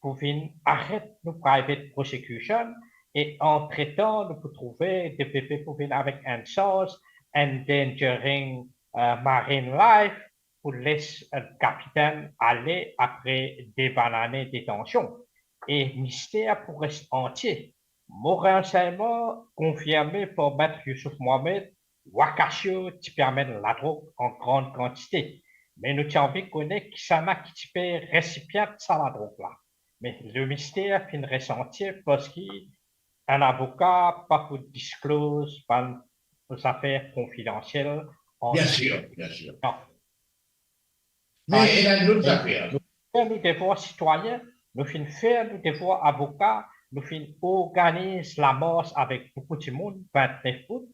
pou vinn aret nou private prosecution, e antretan, nou pou trouve DPP pou vinn avek enn sarz endangering, eh, marine life, pou les enn kapitenn ale apre de bann ane detansion. E mister pou res antie. Mo ransegnman konfirme par Met Youssouf Mohamed, Wakasio ti pe amenn ladrog an gran kantite. Me nou ti anvi kone kisannla ki ti pe resipian sa ladrog la. Me lemister finn res antie parski enn avoka pa pou disclose bann zafer konfidansiel ant... Bien sir, bien sir. Non. Me ena enn lot zafer. Nou fer nou devwar sitwayin, nou finn fer nou devwar avoka, nou finn organiz lamars avek boukou dimoun, vintnef out,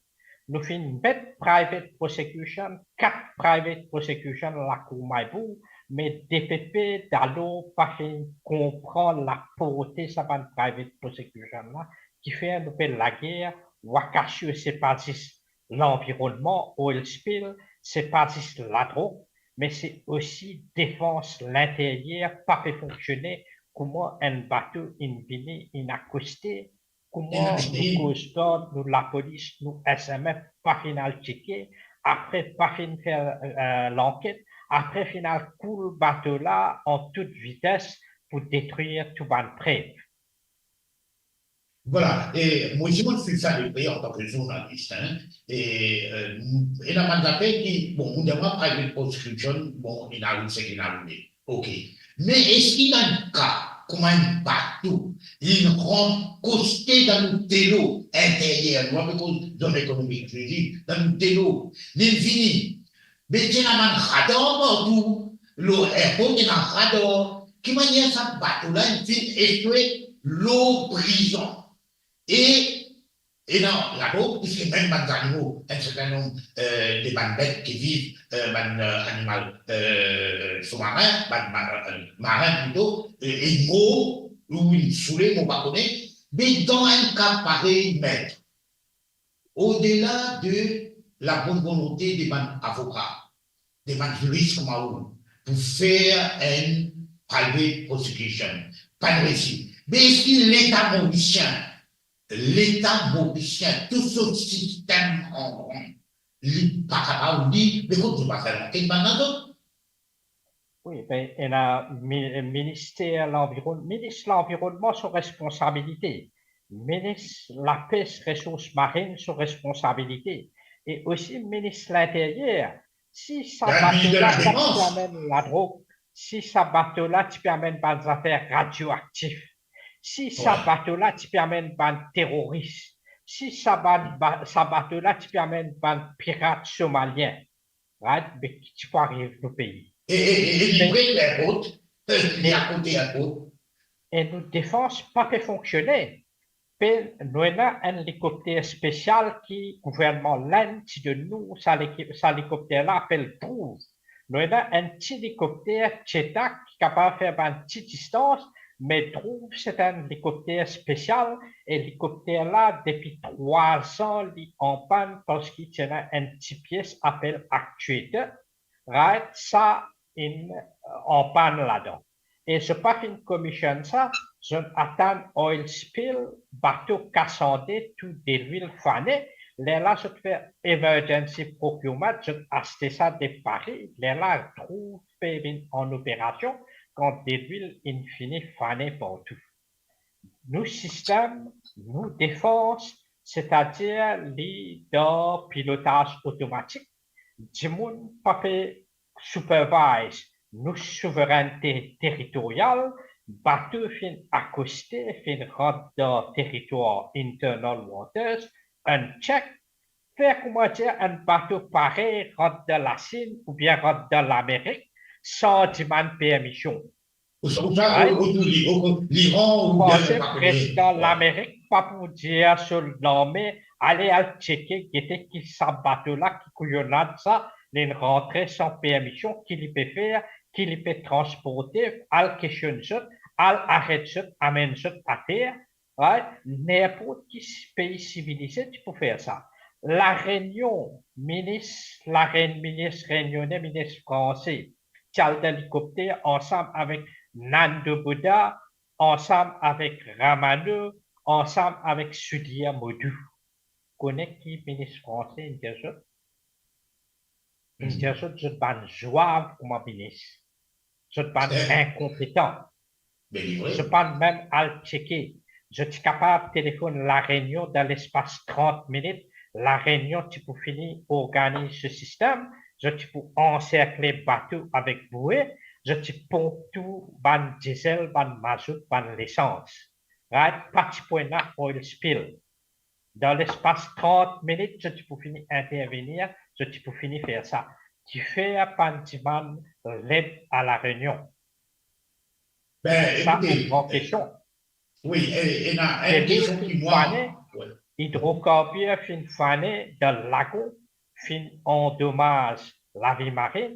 nou finn met private prosecution, kat private prosecution lakour Maybou, me DPP dalor pa finn konpran laporte sa bann private prosecution la, kifer nou pe lager. Wakasio, se pa zis lanvironnman, oil spill, se pa zis ladrog, me se osi defans linteryer pa pe fonksione, kouma enn bato inn vini, inn akoste, kouma nou Coast Guard, nou lapolis, nou S M F pa finn al tcheke, apre pa finn fer, eh, lanket, apre finn al koul bato la an tout vites pou detrir tou bann prev. Vwala, e mo osi mo swiv sa de pre antan ki zournalis, hein. E, eh, ena bann zafer ki, bon, mo dir mwa private prosecution, bon, inn ariv seki inn arive. Ok. Me eski ena enn ka, kouma enn bato, linn rant koste dan nou delo interyer, nou ape koz zone ekonomik, je dis, dan nou delo, linn vini, be ti ena bann radar partou, lor airport ena radar, ki manier sa bato la inn finn eswe lor prizon? E, e non, ladrog, piski mem bann zanimo, enn sertin nonb, eh, de bann bet ki viv, eh, bann, eh, animal, eh, soumarin, bann ma-, eh, marin plito, eh, inn mor, ou inn soule, mo pa kone, me dan enn ka parey, met odela de labonn volonte de bann avoka, de bann ziris kouma ou, pou fer enn private prosecution, pa'nn resi. Me eski Leta morisien, Leta morisien, tou so sistem an gran, li pa kapav dir, be kot nou pa fer lanket bann lazot? Wi, be, ena mi-, minister lanvironn-, minis lanvironnman so responsabilite, minis lapes, resours marine so responsabilite, e osi minis linteryer. Si sa bato la ti pe amenn ladrog, si sa bato la ti pe amenn bann zafer radioaktif, si sa bato la ti pe amenn bann teroris, si sa bann ba-, sa bato la ti pe amenn bann pirat somalien, right, be ki ti pou ariv nou pei? E, e, e, e li pre airport, e, li akote airport. E nou defans pa pe fonksione. Pe, nou ena enn likopter spesial ki gouvernman Lenn ti donn nou, sa liki-, sa likopter la apel Dhruv. Nou ena enn ti likopter Chetak ki kapav fer bann ti distans, me Dhruv se enn likopter spesial, e likopter la depi trwa an li an pann parski ti ena enn ti pies apel actuator, Right? Sa inn, eh, anpann ladan. E zot pa finn komisionn sa, zot atann oil spill, bato kas ande, tou delwil fane, lerla zot fer emergency procurement, zot aste sa de Paris, lerla trouv pe vinn an operasion, kan delwil inn fini fane partou. Nou sistem, nou defans, setadir li dan pilotaz otomatik, dimoun pa pe supervise nou souverennte teritoryal, bato finn akoste, finn rant dan teritwar internal waters, unchecked, fer koumadir enn bato parey rant dan Lasinn oubien rant dan Lamerik san dimann permision. Ou sa, ou sa, right? Ou, ou, li, ou, ou, Liran, ou Panse bien, pa prezidan Lamerik pa pou dir so larme, ale al tcheke, gete ki sa bato la, ki kouyonad sa, li'nn rantre san permision, ki li pe fer, ki li pe transporte, al kestionn zot, al aret zot, amenn zot ater, right? Ninport ki pei sivilize ti pou fer sa. La Renion, minis, La Ren-, minis renione, minis franse, ti al dan elikopter ansam avek Nando Buddha, ansam avek Ramano, ansam avek Sudhir Modu. Kone ki minis franse inn dir zot? Inn dir zot, zot bann zwav kouma minis. Zot bann inkonpetan. Zot pa'nn mem al tcheke. Zot ti kapav telefonn La Renion dan lespas trant minit. La Renion ti pou fini organiz so sistem. Zot ti pou anserkle bato avek boue. Zot ti ponp tou bann dizel, bann mazout, bann lesans. Right? Pa ti pou ena oil spill. Dan lespas trant minit, zot ti pou fini intervenir, zot ti pou fini fer sa. Kifer pa'nn dimann led a La Renion? Be, ekoute, sa enn gran kestion. Wi, e, ena enn kestion ki mwa, fane, wi. Idrokarbir finn fane dan lagon, finn andomaz lavi marin,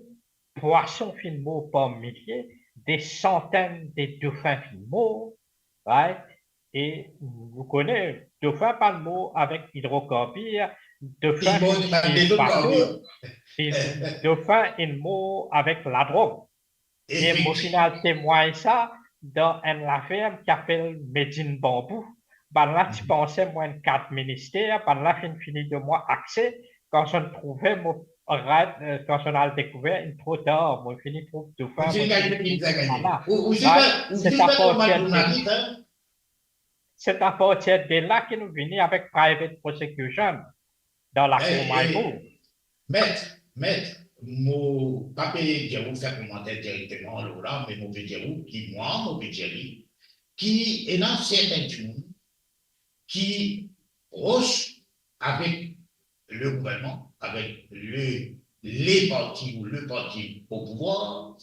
pwason finn mor par milie, de santenn de dofin finn mor, right? E nou kone, dofin pa'nn mor avek idrokarbir, dofin finn touye bato, e dofin inn mor avek ladrog. E mo finn al temwagn sa dan enn laferm ki apel Medine Bambou. Bannla ti panse mo enn kad minister, bannla finn fini donn mwa akse, kan zot trouve mo, right, eh, kan zot al dekouver, inn tro tar, mo fini trouv dofin, mo fini trouv bannla. Right? Se apartir de, se apartir de la ki nou vini avek private prosecution dan lakour Maybour. Met, met, mo pa pe dir ou fer komanter direkteman lor la, me mo pe dir ou ki mwa, mo pe dir li, ki ena sertin dimoun ki pros avek le gouvernman, avek le, le parti ou le parti o pouvwar,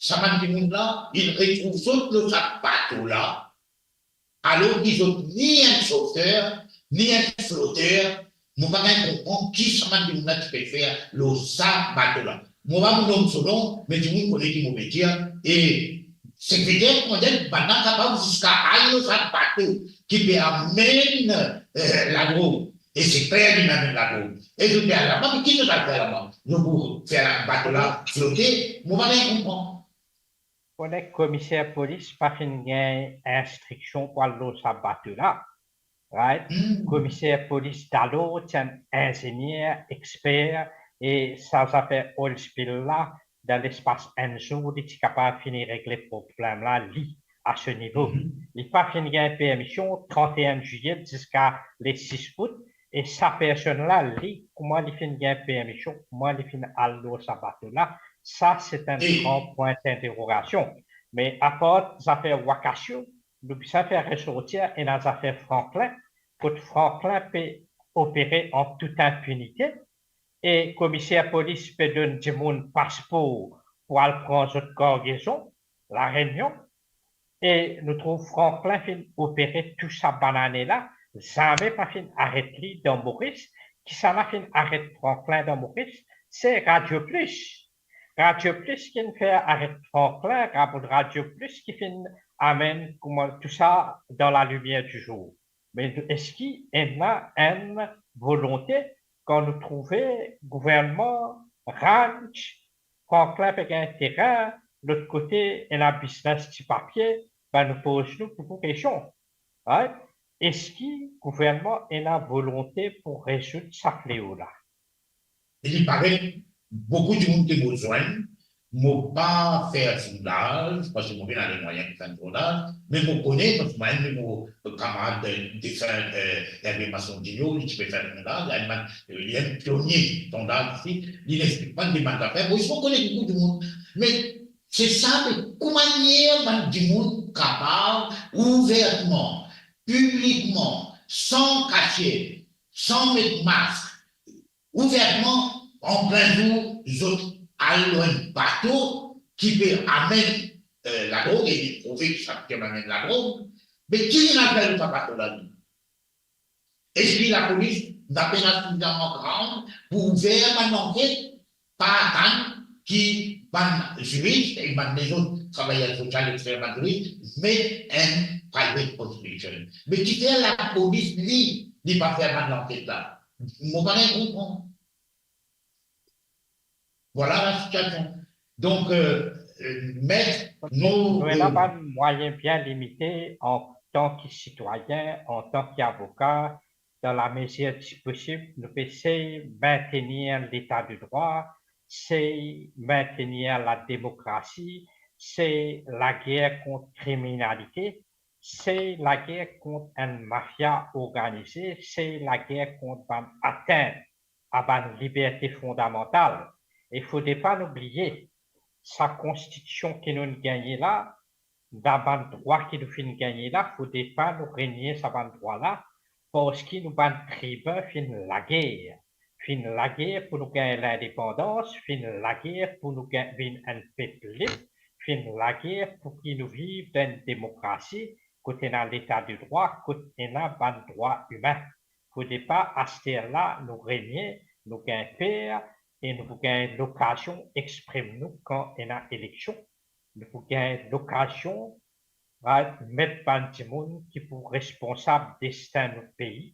sa bann dimoun la, inn retrouv zot lor sa bato la, alor ki zot ni enn sofer, ni enn floter, mo pa gagn konpran ki sa bann dimoun la ti pe fer lor sa bato la. Mo pa pou nom so nom, me dimoun kone ki mo pe dir, e sekreter komandan, bannla kapav ziska al lor sa bato ki pe amenn, eh, ladrog, e se kler li amenn ladrog. E zot pe al laba, me ki zot al fer laba? Zot pou fer la, bato la flote, mo pa gagn konpran. Konek komiser polis pa finn gagn instriksion pou al lor sa bato la, right? Komiser polis dalor ti enn inzenier, exper, e sa zafer oil spill la, dan lespas enn zour, li ti kapav fini regle problem la, li, a so nivo. Li pa finn gagn permision, trant-e-enn zilie ziska le sis out, e sa personn la, li, kouma li finn gagn permision, kouma li finn al lor sa bato la, sa se enn gran pwin dinterogasion. Me apar zafer Wakasio, nou bizin fer resortir ena zafer Franklin, kot Franklin pe opere an tout inpinite, e komiser polis pe donn dimoun paspor pou al pran zot kargezon, La Renion, e nou trouv Franklin finn opere tou sa bann ane la, zame pa finn aret li dan Moris. Kisannla finn aret Franklin dan Moris? Se Radio Plus. Radio Plus ki'nn fer aret Franklin, Radio Plus ki finn amenn kouma tou sa dan lalimier dizour. Me eski ena enn volonte kan nou trouve gouvernman, ranch, Franklin pe gagn terin, lot kote ena biznes ti papie, be nou poz nou boukou kestion. Right? Eski gouvernman ena volonte pou rezoud sa fleo la? Li paret boukou dimoun ki mo zwenn, mo pa fer sondaz, parski mo pena lemwayin pou fer sondaz, me mo kone, parski mo enn de mo kamarad de, de fer, eh, Hervé Masson-Dino, li ti pe fer sondaz, li enn, li enn pionie sondaz isi, li explik mwa demann zafer, mo zis mo kone boukou dimoun, me se sa, me kouma manier bann dimoun kapav ouvertman, piblikman, san kasiet, san met mask, ouvertman, an plin zour, zot al lor enn bato ki pe amenn, eh, ladrog, e li prouve ki sa bato amenn ladrog, me ki li ena fer lor sa bato la, li? Eski lapolis napa ena sifizaman ground pou ouver bann lanket, pa atann ki bann ziris ek bann lezot travayer sosial, etsetera, bann ziris met enn private prosecution? Me kifer lapolis, li, li pa fer bann lanket la? Mo pa gagn konpran. Vwala la sitiasion. Donk, eh, eh, met nou, nou ena bann mwayin bien limite antan ki sitwayin, antan ki avoka, dan lamezir di posib, nou pe sey mintenir leta de drwa, sey mintenir lademokrasi, sey lager kont kriminalite, sey lager kont enn mafia organize, sey lager kont bann atint a bann liberte fondamantal. E fode pa nou bliye, sa konstitision ki nou gagne la, dan bann drwa ki nou finn gagne la, fode pa nou renie sa bann drwa la, parski nou bann tribin finn lager. Finn lager pou nou gagn lindepandans, finn lager pou nou gagn, vinn enn pep lib, finn lager pou ki nou viv dan enn demokrasi, kot ena leta de drwa, kot ena bann drwa imin. Fode pa aster la nou renie, nou gagn per e nou pou gagn lokazion exprim nou kan ena eleksion. Nou pou gagn lokazion, right, met bann dimoun ki pou responsab destin nou pei.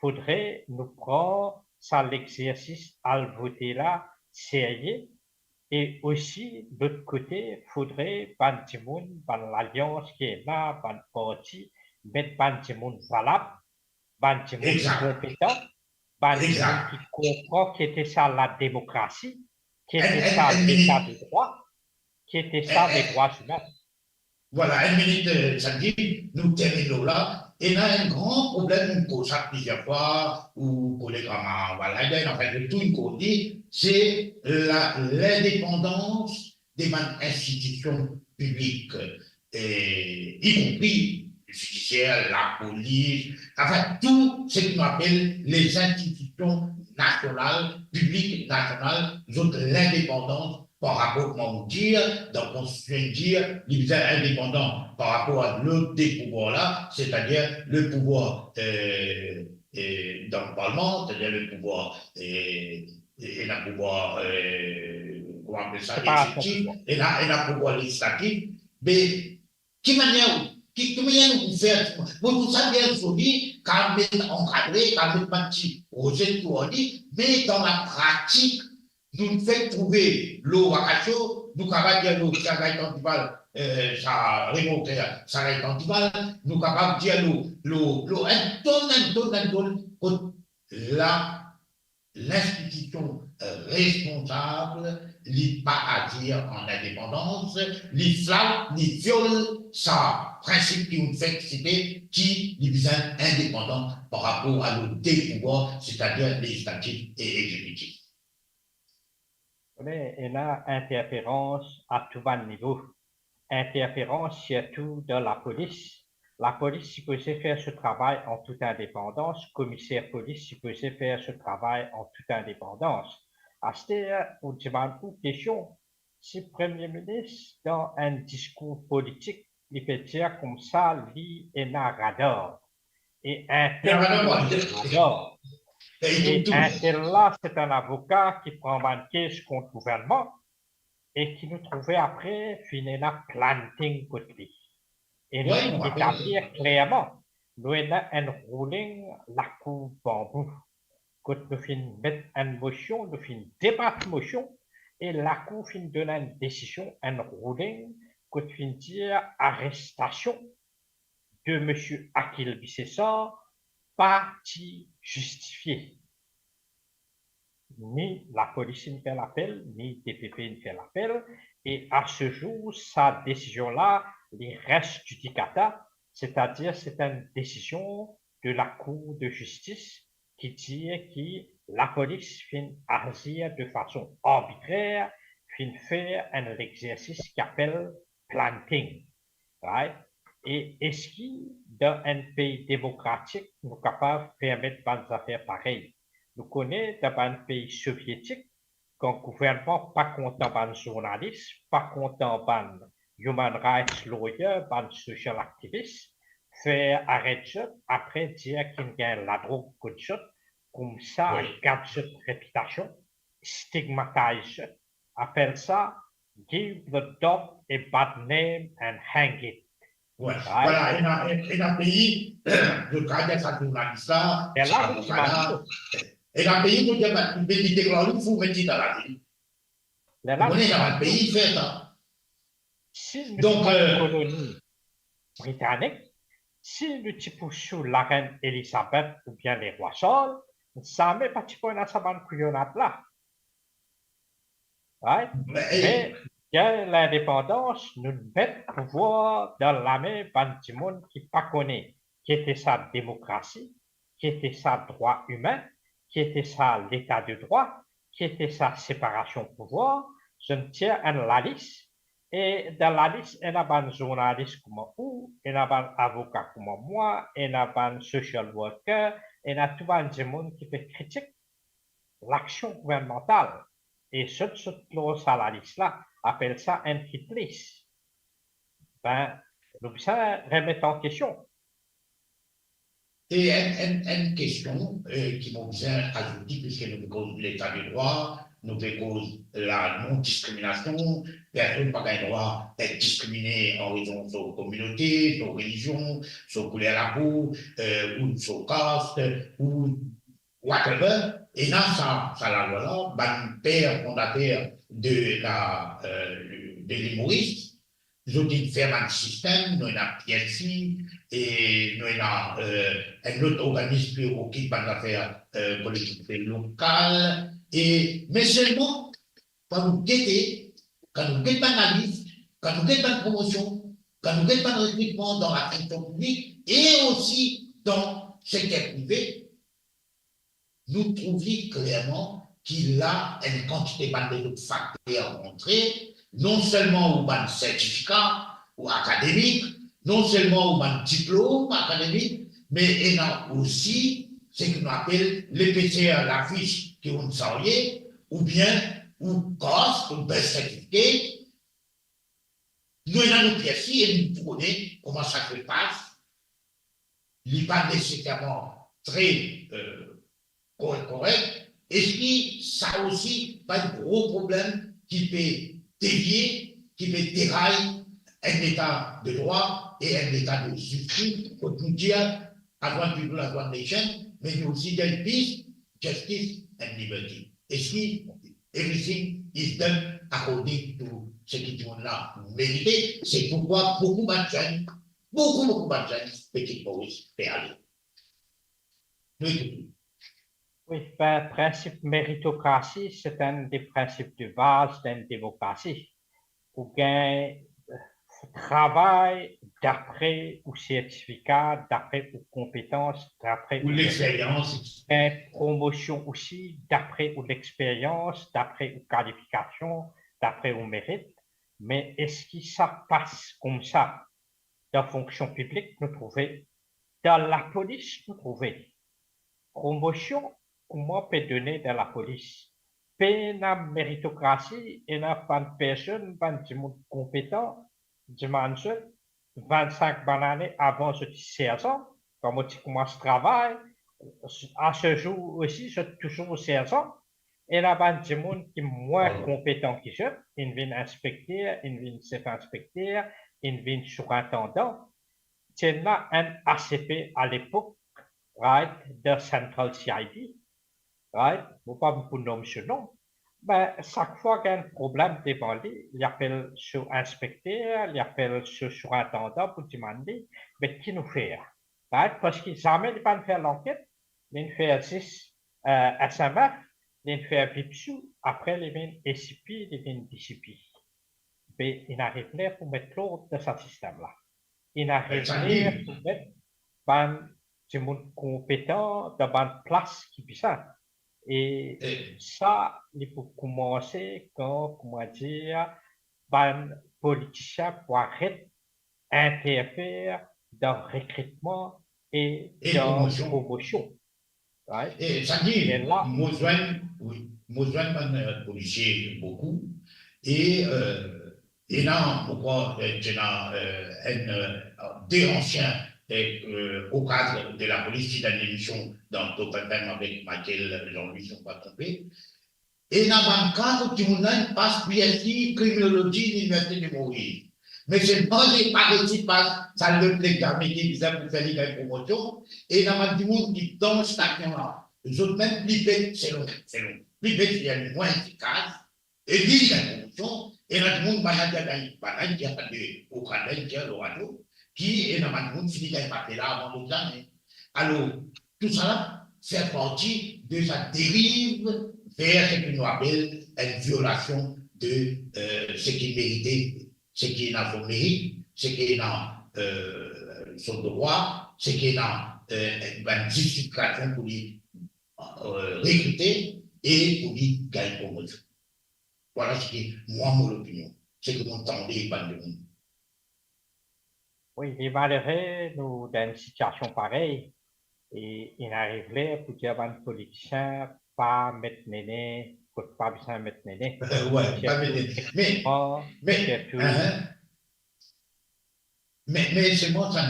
Fodre nou pran sa lexersis al vote la serye, e osi, lot kote, fodre bann dimoun, bann lalians ki ena, bann parti, met bann dimoun valab, bann dimoun konpetan, bann dimoun ki konpran ki ete sa lademokrasi, ki ete sa leta de drwa, ki ete sa ledrwa imin. Vwala, enn minit, eh, Sandy, nou terminn lor la. Ena enn gran problem, nou koz sa plizier fwa, ou koleg Amar Walhada, anfin, nou tou nou koz li, se la, lindepandans de bann institision piblik, eh, ikonpri zidisier, lapolis, anfin, tou seki nou apel lez institision nasional, piblik nasional, zot lindepandans par rapor, kouma nou dir, dan Konstitisyon inn dir, li bizin indepandan par rapor a lot de pouvwar la, setadir le pouvwar, eh, eh, dan Parlman, setadir le pouvwar, eh, ena pouvwar, eh, kouma apel sa, exzekitif, ena, ena pouvwar lezislatif, me ki manier, ki, ki manier nou pou fer, mo trouv sa bien zoli, kapav met ankadre, kapav met bann ti rozet pou li, me dan lapratik, nou fek trouve lor vakasyon, nou kapav dir lor sa Gaëtan Duval, eh, sa remorker, sa Gaëtan Duval, nou kapav dir lor, lor, lor enn tonn, enn tonn, enn tonn, kot la, linstitision, eh, responsab, li pa azir an indepandans, li flat, li viol sa prinsip ki nou fek site, ki li bizin indepandan par rapor a lot de pouvwar, setadir lezislatif e exzekitif. Ena interferans a tou bann nivo. Interferans sirtou dan lapolis. Lapolis sipoze fer so travay an tout indepandans, komiser polis sipoze fer so travay an tout indepandans. Aster, pou dimann ou kestion, si Premie Minis, dan enn diskour politik, li pe dir koumsa li ena radar, e intel ena radar, e intel la, se enn avoka ki pran bann kes kont gouvernman, e ki nou trouve apre finn ena planting kot li. E nou finn etablir klerman, nou ena enn ruling Lakour Banbou, kot nou finn met enn mosion, nou finn debat mosion, e lakour finn donn enn desizion, enn ruling, kot finn dir arestasion de misie Achille Buissessard pa ti zistifie. Ni lapolis inn fer lapel, ni D P P inn fer lapel, e a se zour, sa desizion la, li res judicata, setadir se enn desizion de la Cour de Justice ki dir ki lapolis finn azir de fason arbitrer, finn fer enn lexersis ki apel planting, right? E eski dan enn pei demokratik nou kapav permet bann zafer parey? Nou kone dan bann pei sovietik, kan gouvernman pa kontan bann zournalis, pa kontan bann human rights lawyer, bann social activists, fer aret zot, apre dir ki'nn gagn ladrog kot zot, koumsa Wi. Gat zot repitasion, stigmatize zot, apel sa give the dog a bad name and hang it. Wi. Right? Vwala, ena, ena pei, zot kapav dir sa zournalis la, Lerla sa nou avoka la. Ena pei, nou dir, ben, li deklar li fou, met li dan lavil. Lerla Ou kone, nou ena bann pei fer sa. Si nou Donk, ti bann euh, koloni britanik, si nou ti pou sou larenn Elizabeth oubien lerwa Charles, zame pa ti pou ena sa bann kouyonad la. Right? Me, Me, gagn lindepandans, nou met pouvwar dan lame bann dimoun ki pa kone ki ete sa demokrasi, ki ete sa drwa imin, ki ete sa leta de drwa, ki ete sa separasion pouvwar, zot tir enn lalis, e dan lalis, ena bann zournalis kouma ou, ena bann avoka kouma mwa, ena bann social worker, ena tou bann dimoun ki pe kritik laksion gouvernmantal, e zot, zot lor sa lalis la, apel sa enn hit list. Ben, nou bizin remet an kestion. E enn, enn, enn kestion, eh, ki mo bizin azoute, piske nou pe koz leta de drwa, nou pe koz la non-diskriminasion, personn pa gagn drwa et diskrimine an rezon so kominote, so relizion, so kouler lapo, eh, ou so kast, ou whatever. Ena sa, sa lalwa la, bann per fondater de la, eh, de Lil Moris, zot inn fer bann sistem, nou ena P L C, e nou ena, eh, enn lot organizm ki okip bann zafer, eh, kolektivite lokal, e, me selman, kan nou gete, kan nou get bann lalis, kan nou get bann promosion, kan nou get bann rekritman dan lafonksion piblik e osi dan sekter prive, nou trouv li klerman ki la enn kantite bann lezot fakter rantre, non selman ou bann sertifika ou akademik, non selman ou bann diplom akademik, me ena osi seki nou apel lepeser lafis ki ou'nn sarye, oubien ou kast, ou birth certificate, nou ena nou P L C e nou kone kouma sa pe pas, li pa neseserman tre, eh, korek, korek. Eski sa osi pa enn gro problem ki pe devie, ki pe deray enn leta de drwa e enn leta de zistis, kot nou dir, I want people, I want nation, me nou osi dir peace, justice and liberty. Eski everything is done according to seki dimoun la merite? Se poukwa boukou bann zenn, boukou, boukou bann zenn Petit Moris pe ale. Nou ekout ou. Wi, ben, prinsip meritokrasi, se enn de prinsip de baz dan enn demokrasi. Ou gagn, eh, travay dapre ou sertifika, dapre ou konpetans, dapre Ou ou lexperyans. Gagn promosion osi dapre ou lexperyans, dapre ou kalifikasion, dapre ou merit. Me eski sa pas koumsa dan fonksion piblik? Nou trouve, dan lapolis, nou trouve promosion kouma pe done dan lapolis. Pena meritokrasi, ena bann personn, bann dimoun konpetan, dimann zot, vinn-sink bann lane avan zot ti serzan, kan mo ti koumans travay, a se zour osi, zot touzour serzan. Ena bann dimoun ki mwin konpetan ki zot, inn vinn inspekter, inn vinn sef inspekter, inn vinn sourintandan. Ti ena enn A C P alepok, right, dan Central C I D, right? Mo pa pou nom so nom, Be, sak fwa gagn problem devan li, li apel so inspekter, li apel so sourintandan pou dimann li, be ki nou fer? Right? Parski zame li pa'nn fer lanket, li'nn fer zis, eh, S M F, li'nn fer VIPSU, apre li vinn ACP, li vinn DCP. Be, inn ariv ler pou met lord dan sa sistem la. Inn ariv ler pou met bann dimoun konpetan dan bann plas ki bizin. E sa, li pou koumanse kan, kouma dir, bann politisien pou aret interfer dan rekritman e dan promosion. Right? E sa dir, mo zwenn, wi, mo zwenn bann, eh, polisie boukou. E, eh, ena, mo krwar, eh, ena, eh, enn, eh, de ansien, eh, eh, o kad de lapolis ki dan enn emision dan Top F M avek Michael Jean-Louis, si mo pa tronpe. Ena bann ka kot dimoun la inn pas B S C kriminolozi Liniversite de Morise. Me selman li pa resi pas sa lot legzame ki bizin pou fer li gagn promosion. Ena bann dimoun ki dan stasion la, zot mem pli bet selon, selon, pli bet li enn mwin efikas, e li gagn promosion. Ena dimoun, bann la dir gagn, bann la dir gagn de o kad, dir lor radio, ki ena bann dimoun fini gagn papier la avan lot zane. Alor, tousala fer parti de sa deriv ver seki nou apel enn violasion de, eh, seki merite, seki ena so merit, seki ena, eh, so drwa, seki ena, eh, bann zistifikasion pou li, eh, rekrite e pou li gagn promosion. Vwala seki mwa, mo lopinion, seki mo tande bann dimoun. Wi, li malere nou dan enn sitiasion parey, e inn ariv ler pou dir bann politisien pa met nene kot pa bizin met nene. Wi, pa met nene. Me, me, sirtou, me, me selman sa,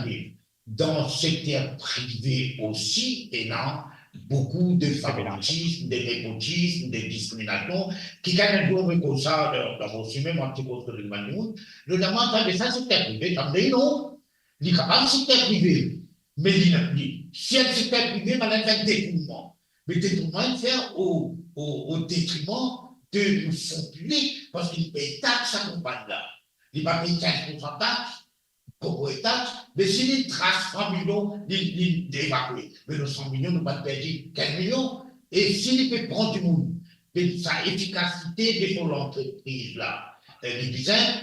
dan sekter prive osi, ena boukou de favoritism, de nepotism, de diskriminasion, ki kan enn zour mo koz sa dan, dan mo sime, mo ti koz kot bann dimoun, notaman sa, me sa sekter prive, sa mo dir non, li kapav sekter prive, me li, li, si enn sekter prive, bann la fer detournman, me detournman li fer o, o, o detriman de nou fon piblik, parski li pey tax sa konpagni la. Li pa pey kinz poursan tax, korporat tax, me si li tras san milion, li, li evakue. Me nou san milion, nou pa perdi kinz milion. E si li pe pran dimoun, me sa efikasite de so lantrepriz la, eh, li bizin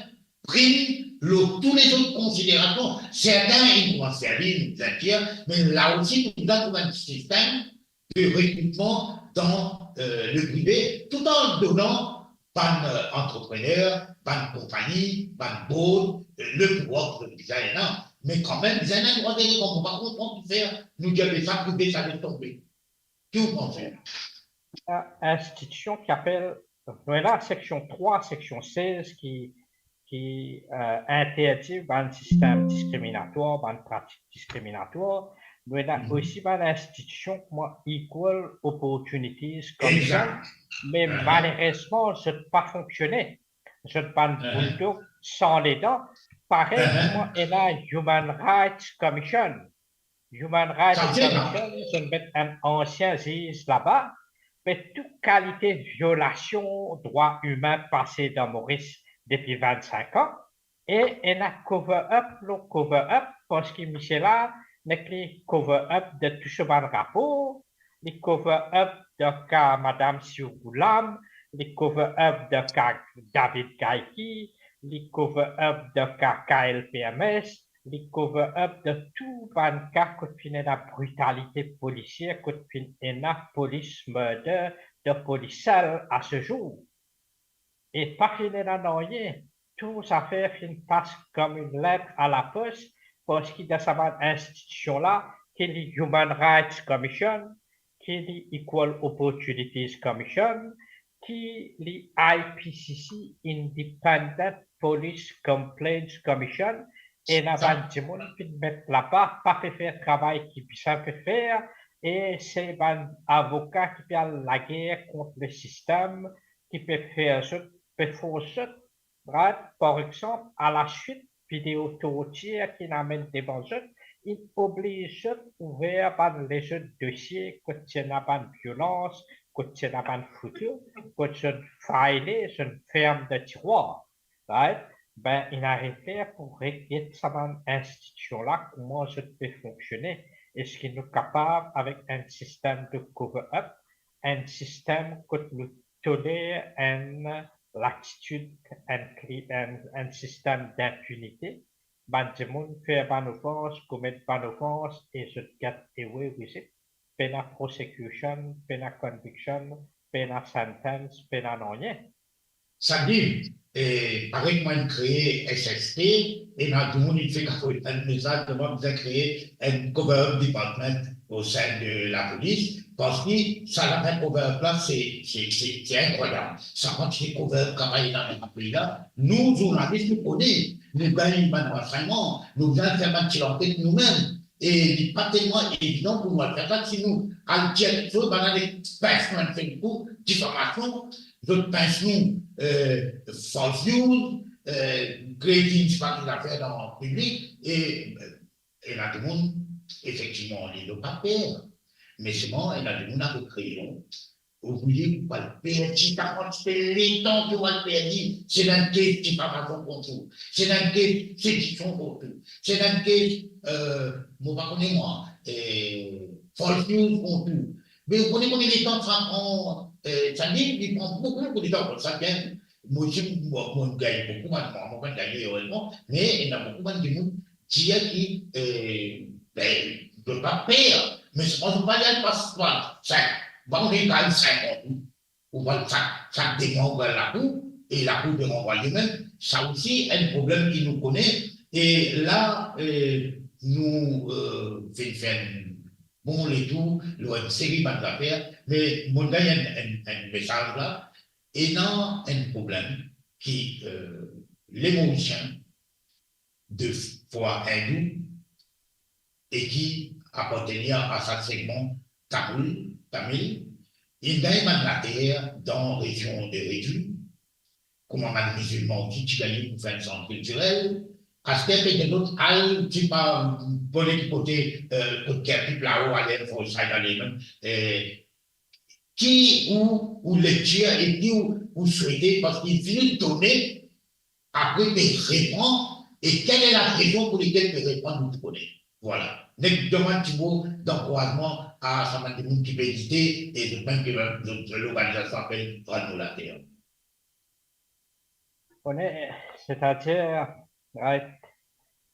prim lor tou lezot konsiderasion. Sertin, li koumans servi, nou bizin dir, me la osi, nou bizin trouv enn sistem de rekritman dan, eh, le prive, tout an donan bann, eh, antreprener, bann konpagni, bann board, eh, le pouvwar ki zot bizin ena. Me kanmem, bizin ena drwa de reponn. Mo pa konpran kifer nou dir be sa prive, sa les tonbe. Ki ou panse? Eh, institision ki apel, nou ena seksion trwa, seksion sez ki, ki, eh, interdi bann sistem diskriminatwar, bann pratik diskriminatwar. Nou ena osi bann institision kouma Equal Opportunities Commission, me malerezman, zot pa fonksione. Zot bann bouldog san ledan. Parey kouma ena Human Rights Commission. Human Rights Commission, zot met enn ansien ziz laba, me tou kalite violasion drwa imin pase dan Moris depi vinn-sink an, e ena cover up lor cover up, parski misie la, nek li cover up de tou so bann rapor, li cover up dan ka Madam Siou Goulam, li cover up dan ka David Gaiky, li cover up dan ka K L P M S, li cover up dan tou bann ka kot finn ena britalite polisie, kot finn ena polis murder dan polis sel a se zour. E pa finn ena nanye, tou zafer finn pas kom enn let a lapos, parski dan sa bann institision la, ki li Human Rights Commission, ki li Equal Opportunities Commission, ki li I P C C, Independent Police Complaints Commission, ena bann dimoun finn met laba, pa pe fer travay ki bizin pe fer, e se bann avoka ki pe al lager kont le sistem, ki pe fer zot, pe fors zot, right? Par exanp, alaswit video tortir ki inn amenn devan zot, inn obliz zot ouver bann lezot dosie kot ti ena bann violans, kot ti ena bann foto, kot zot file, zot ferm dan tirwar, right? Be, inn arive pou reget sa bann institision la, kouma zot pe fonksione. Eski nou kapav, avek enn sistem de cover-up, enn sistem kot nou toler enn latitid, enn kli-, enn, enn sistem dinpinite? Bann dimoun fer bann ofans, komet bann ofans, e zot get away with it. Pena prosecution, pena conviction, pena sentence, pena nanye. Sa dir, e, parey mwa inn kree S S T, ena dimoun inn fer avoy enn mesaz, mwa bizin kree enn cover-up department o sein de lapolis, parski sa lafin cover-up la, se, se, se, se inkrwayab. Sa kantite cover-up ki ena dan pei la, nou, zournalis, nou kone, nou gagn bann ransegnman, nou bizin fer bann ti lanket noumem. E li pa telman evidan pou nou al fer sa, si nou al dir kiksoz, bann la pins nou enn sel kou, difamasion, zot pins nou, eh, false news, eh, creating, sipa ki zafer dan piblik, e, eh, ena dimoun, efektivman, li, li pa per. Me selman, ena dimoun avek rezon, Ou vouye, ou pou al perdi, ta kantite letan ki ou al perdi, se dan enn kes difamasion kont ou, se dan enn kes sediksion kont ou, se dan enn kes, eh, mo pa kone mwa, eh, false news kont ou. Me ou kone konbien letan sa pran, eh, sa li, li pran boukou, boukou letan, bon, sa bien, mo osi, mo, mo gagn boukou, mo, mo, mo pa gagn, erezman, me ena boukou bann dimoun dir ki, eh, be, zot pa per, me selman zot pa al pas, pas, sa, pa konn kay sa kont ou, ou pa sa, sa demann ou al lakour, e lakour pe ranvwaye mem, sa osi enn problem ki nou kone, e la, eh, nou, eh, finn fer enn bon letour lor enn seri bann zafer, me mo gagn enn, enn, enn mesaz la, ena enn problem ki, eh, le Morisien de fwa indou e ki apartenir a sa segman Tamil, Tamil, inn gagn bann later dan rezion de Reding, kouma bann mizilman osi ti gagn pou fer enn sant kiltirel. Aster pe dir zot al, ti pa kone ki kote, eh, kot Kertip lao, ale, fo sa ale mem, eh, ki ou, ou lektir e ki ou, ou swete, parski fini done, apre pe repran, e kel e larezon pou lekel pe repran, nou pou kone. Vwala. Nek donn enn ti mo dankourazman a sa bann dimoun ki pe lite, e zot mem ki zot, zot lorganizasion apel Rann nou later. Kone, setadir, right,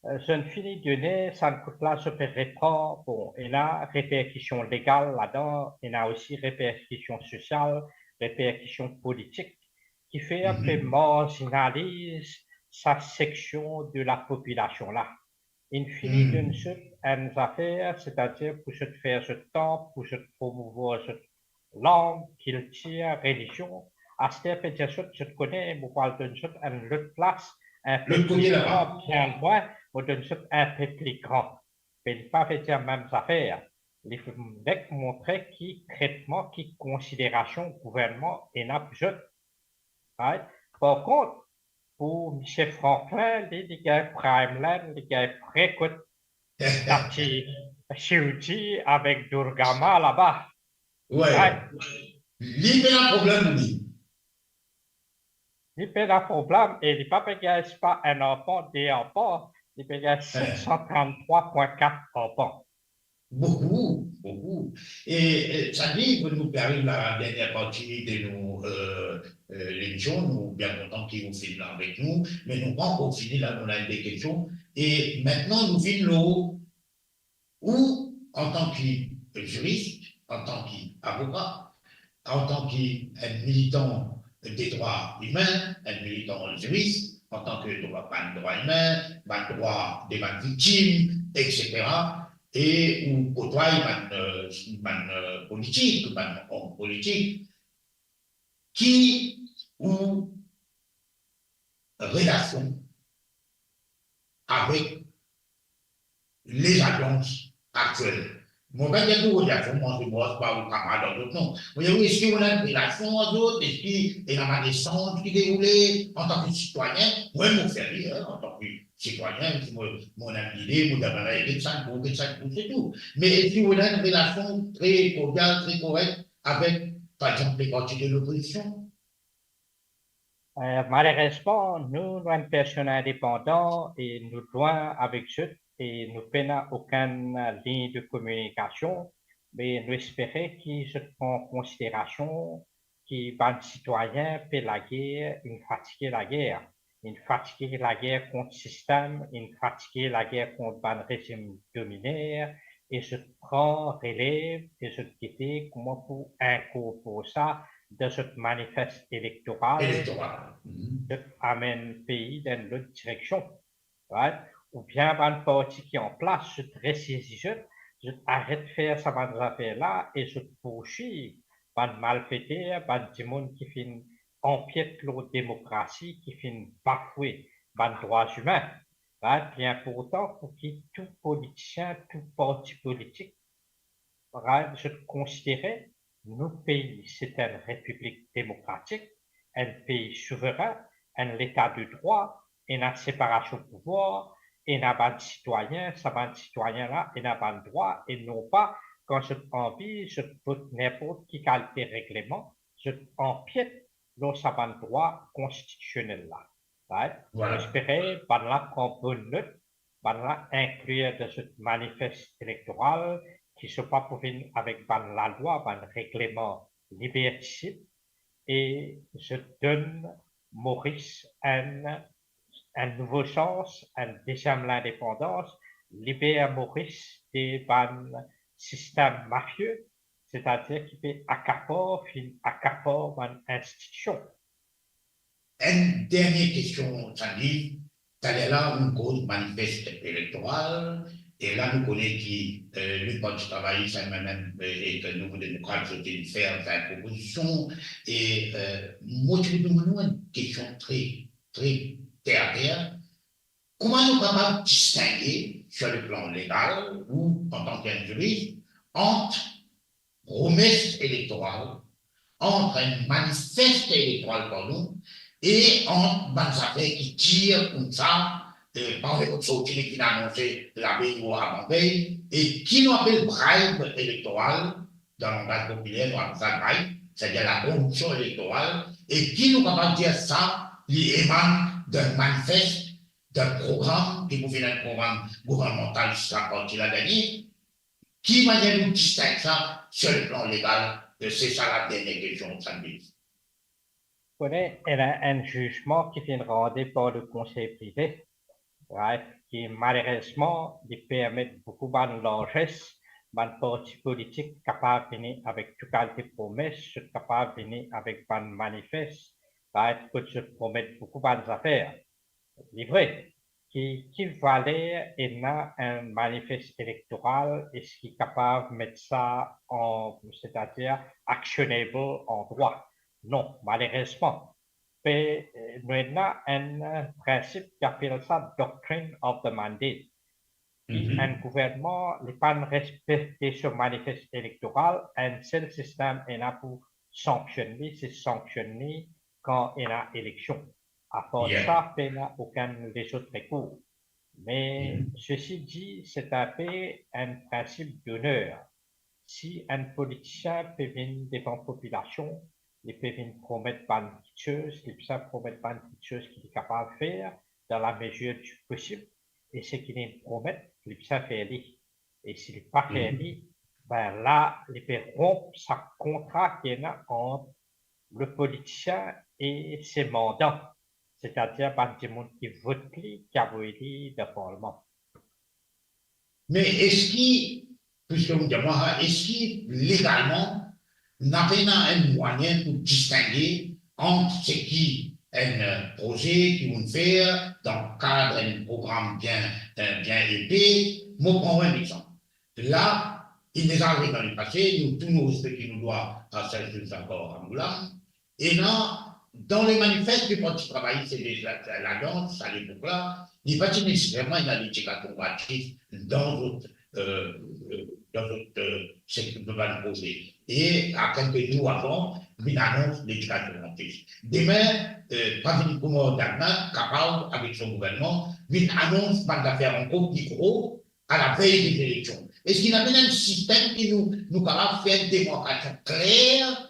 eh, zot inn fini done, sa kout la zot pe repran, bon, ena reperkision legal ladan, ena osi reperkision sosial, reperkision politik, kifer pe marzinaliz sa seksion de lapopilasion la. Inn fini donn zot enn zafer, setadir pou zot fer zot tanp, pou zot promouvwar zot lang, kiltir, relizion. Aster pe dir zot, zot kone, mo pou al donn zot enn lot plas, enn pe pli gran, bien lwin, mo donn zot enn pe pli gran. Me li pa vedir mem zafer. Li nek montre ki tretman, ki konsiderasion gouvernman ena pou zot. Right? Par kont, pou misie Franklin, li, li gagn prime land, li gagn pre kot stati Shivji avek Durga Ma laba. Wi. Right? Li pena problem, li. Li pena problem e li pa pe gagn, sipa enn arpan, de arpan, li pe gagn set san tranntrwa pwin kat arpan. Boukou, boukou. E, e, sa dir, nou pe ariv la dernie parti de nou, eh, eh, lemision. Nou bien kontan ki ou finn la avek nou, me nou pa ankor fini la, nou ena de kestion. E mintnan, nou vinn lor ou, antan ki ziris, antan ki avoka, antan ki enn militan de drwa imin, enn militan ziris, antan ki drwa, bann drwa imin, bann drwa de bann viktim, etsetera, e ou kotway bann, eh, bann, eh, politik, bann om politik, ki ou relasion avek lezalians aktiel. Mo pa dir ki ou relasion, mo, mo pa ou kamarad ar zot, non. Mo dir, eski ou ena enn relasion ar zot? Eski ena bann esanz ki deroule antan ki sitwayin? Mwa, mo fer li, en, antan ki sitwayin, si mo, mo ena enn lide, mo dir, "Ala, get sa pou ou, get sa pou ou," se tou. Me eski ou ena enn relasion tre kordial, tre korek avek par exanp, le parti de lopozision? Eh, malerezman, nou, nou enn personn indepandan e nou lwin avek zot e nou pena okenn lign de kominikasion, me nou espere ki zot pran konsiderasion ki bann sitwayin pe lager, inn fatige lager, inn fatige lager kont sistem, inn fatige lager kont bann rezim dominer, e zot pran relev e zot gete kouma pou inkorpor sa dan zot manifes elektoral, elektoral. Mhm. Zot amenn pei dan enn lot direksion. Right? Oubien bann parti ki an plas, zot resezi zot, zot aret fer sa bann zafer la e zot pourswiv bann malfeter, bann dimoun ki finn anpiet lor demokrasi, ki finn bafwe bann drwa imin. Right? Li inportan pou ki tou politisien, tou parti politik, right, zot konsidere nou pei, se enn repiblik demokratik, enn pei souverin, enn leta de drwa, ena separasion pouvwar, ena bann sitwayin, sa bann sitwayin la ena bann drwa, e non pa kan zot anvi, zot vot ninport ki kalite regleman, zot anpiet lor sa bann drwa konstitisionel la. Right? Voilà. Mo espere bann la pran bonn not, bann la inklir dan zot manifes elektoral ki zot pa pou vinn avek bann lalwa, bann regleman libertisid, e zot donn Moris enn, enn nouvo sans, enn deziem lindepandans, liber Moris de bann sistem mafie, setadir ki pe akapar, finn akapar bann institision. Enn dernie kestion, Sandy. Taler la, nou koz manifes elektoral, e la nou kone ki, eh, le Parti Travayis, sa mem, eh, ek Nouvo Demokrat, zot inn fer bann propozision, e, eh, mo ti pou demann ou enn kestion tre, tre ter a ter. Kouma nou kapav distinge, sur le plan legal ou antan ki enn ziris, ant promes elektoral, ant enn manifes elektoral, pardon, e ant bann zafer ki tir koumsa, eh, par exanp, sorti li finn anonse lavey ou avan vey, e ki nou apel bribe elektoral, dan langaz popiler, nou apel sa bribe, setadir lakoripsion elektoral, e ki nou kapav dir sa, li emann dan manifes, dan program, ki pou vinn enn program gouvernmantal si sa parti la gagne, ki manier nou disteng sa sur le plan legal? Se sa la dernie kestion, Sandy. Kone, ena enn zizman ki finn rande par le Konsey Prive, right, ki malerezman, li permet boukou bann larzes, bann parti politik kapav vini avek tou kalite promes, zot kapav vini avek bann manifes, right, kot zot promet boukou bann zafer. Li vre, ki, ki valer ena enn manifes elektoral, eski kapav met sa an, setadir actionable an drwa? Non, malerezman. Pe, eh, nou ena enn prinsip ki apel sa doctrine of the mandate. Ki enn gouvernman, li pa'nn respekte so manifes elektoral, enn sel sistem ena pou sanksionn li, se sanksionn li kan ena eleksion. Apar sa, pena okenn lezot rekour. Me, sesi di, se enn pe enn prinsip doner. Si enn politisien pe vinn devan popilasion, li pe vinn promet bann kiksoz, li bizin promet bann kiksoz ki li kapav fer dan lamezir di posib, e seki li promet, li bizin fer li. E si li pa fer li, ben la, li pe ronp sa kontra ki ena ant le politisien e se mandan, setadir bann dimoun ki vot li, ki avoy li dan parlman. Me eski, piske ou dir mwa, eski legalman, napa ena enn mwayin pou distinge ant seki enn, eh, proze ki ou'nn fer dan kad enn program bien, eh, bien epe? Mo pran enn lexanp. La, inn deza arive dan lepase, nou tou nou respekte nou drwa a servi nou zakor a nou lam. Ena, dan le manifes di Parti Travayis e de la, la, Lallians, a lepok la, li pa ti neseserman ena ledikasion gratis dan zot, eh, eh, dan zot, eh, sekter de bann proze. E a kelke zour avan, vinn anons ledikasion gratis. Demin, eh, pa vinn kouma Dagmar, kapav, avek so gouvernman, vinn anons bann zafer ankor pli gro, a lavey de zeleksion. Eski ena enn sistem ki nou, nou kapav fer enn demarkasion kler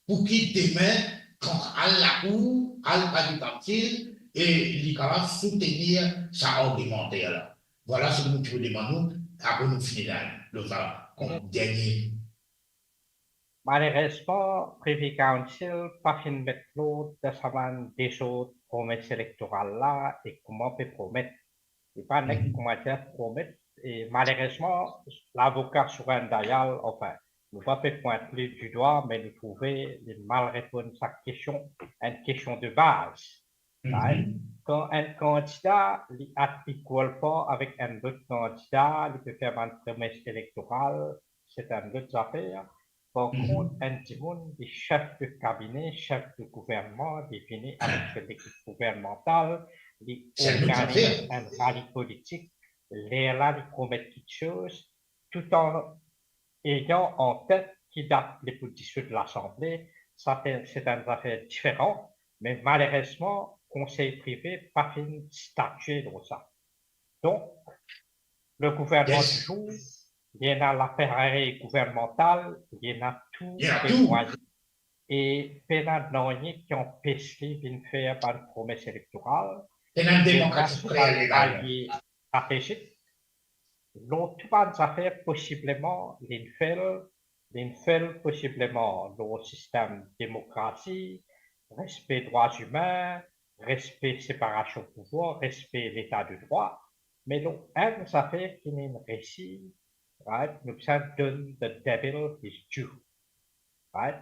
pou ki demin, kan al lakour, al pran li fasil, e li kapav soutenir sa argimanter la. Vwala seki nou ti pe demann ou, apre nou fini la, lor sa, kon dernie. Malerezman, Privy Council pa finn met lord dan sa bann dezord promes elektoral la, e kouma pe promet. Li pa nek, mhm, kouma dir, promet. E malerezman, lavoka Surendra Dayal, anfin, nou pa pe pwint li didwa, me nou trouve li mal reponn sa kestion, enn kestion de baz. Right? Mhm. Kan enn kandida, li at equal par avek enn lot kandida, li pe fer bann promes elektoral, se enn lot zafer. Par, mhm, kont, enn dimoun, li sef de kabine, sef de gouvernman, li vini avek so lekip gouvernmantal, li, se enn lot zafer, organiz enn rali politik, lerla li promet kiksoz, tout an ayant an tet ki dat li pou disoud Lasanble, sa se, se enn zafer diferan, me malerezman, Konsey Prive pa finn statie lor sa. Donk, le gouvernman, yes, di zour, li ena laparey gouvernmantal, li ena tou, li ena tou, le mwayin, e pena nanye ki anpes li vinn fer bann promes elektoral. Pena demokrasi, li ena so bann alie stratezik. Lor tou bann zafer, posibleman, li'nn fel, li'nn fel posibleman lor sistem demokrasi, respe drwa imin, respe separasion pouvwar, respe leta de drwa, me lor enn zafer ki li'nn resi, right, nou bizin donn the devil his due, right?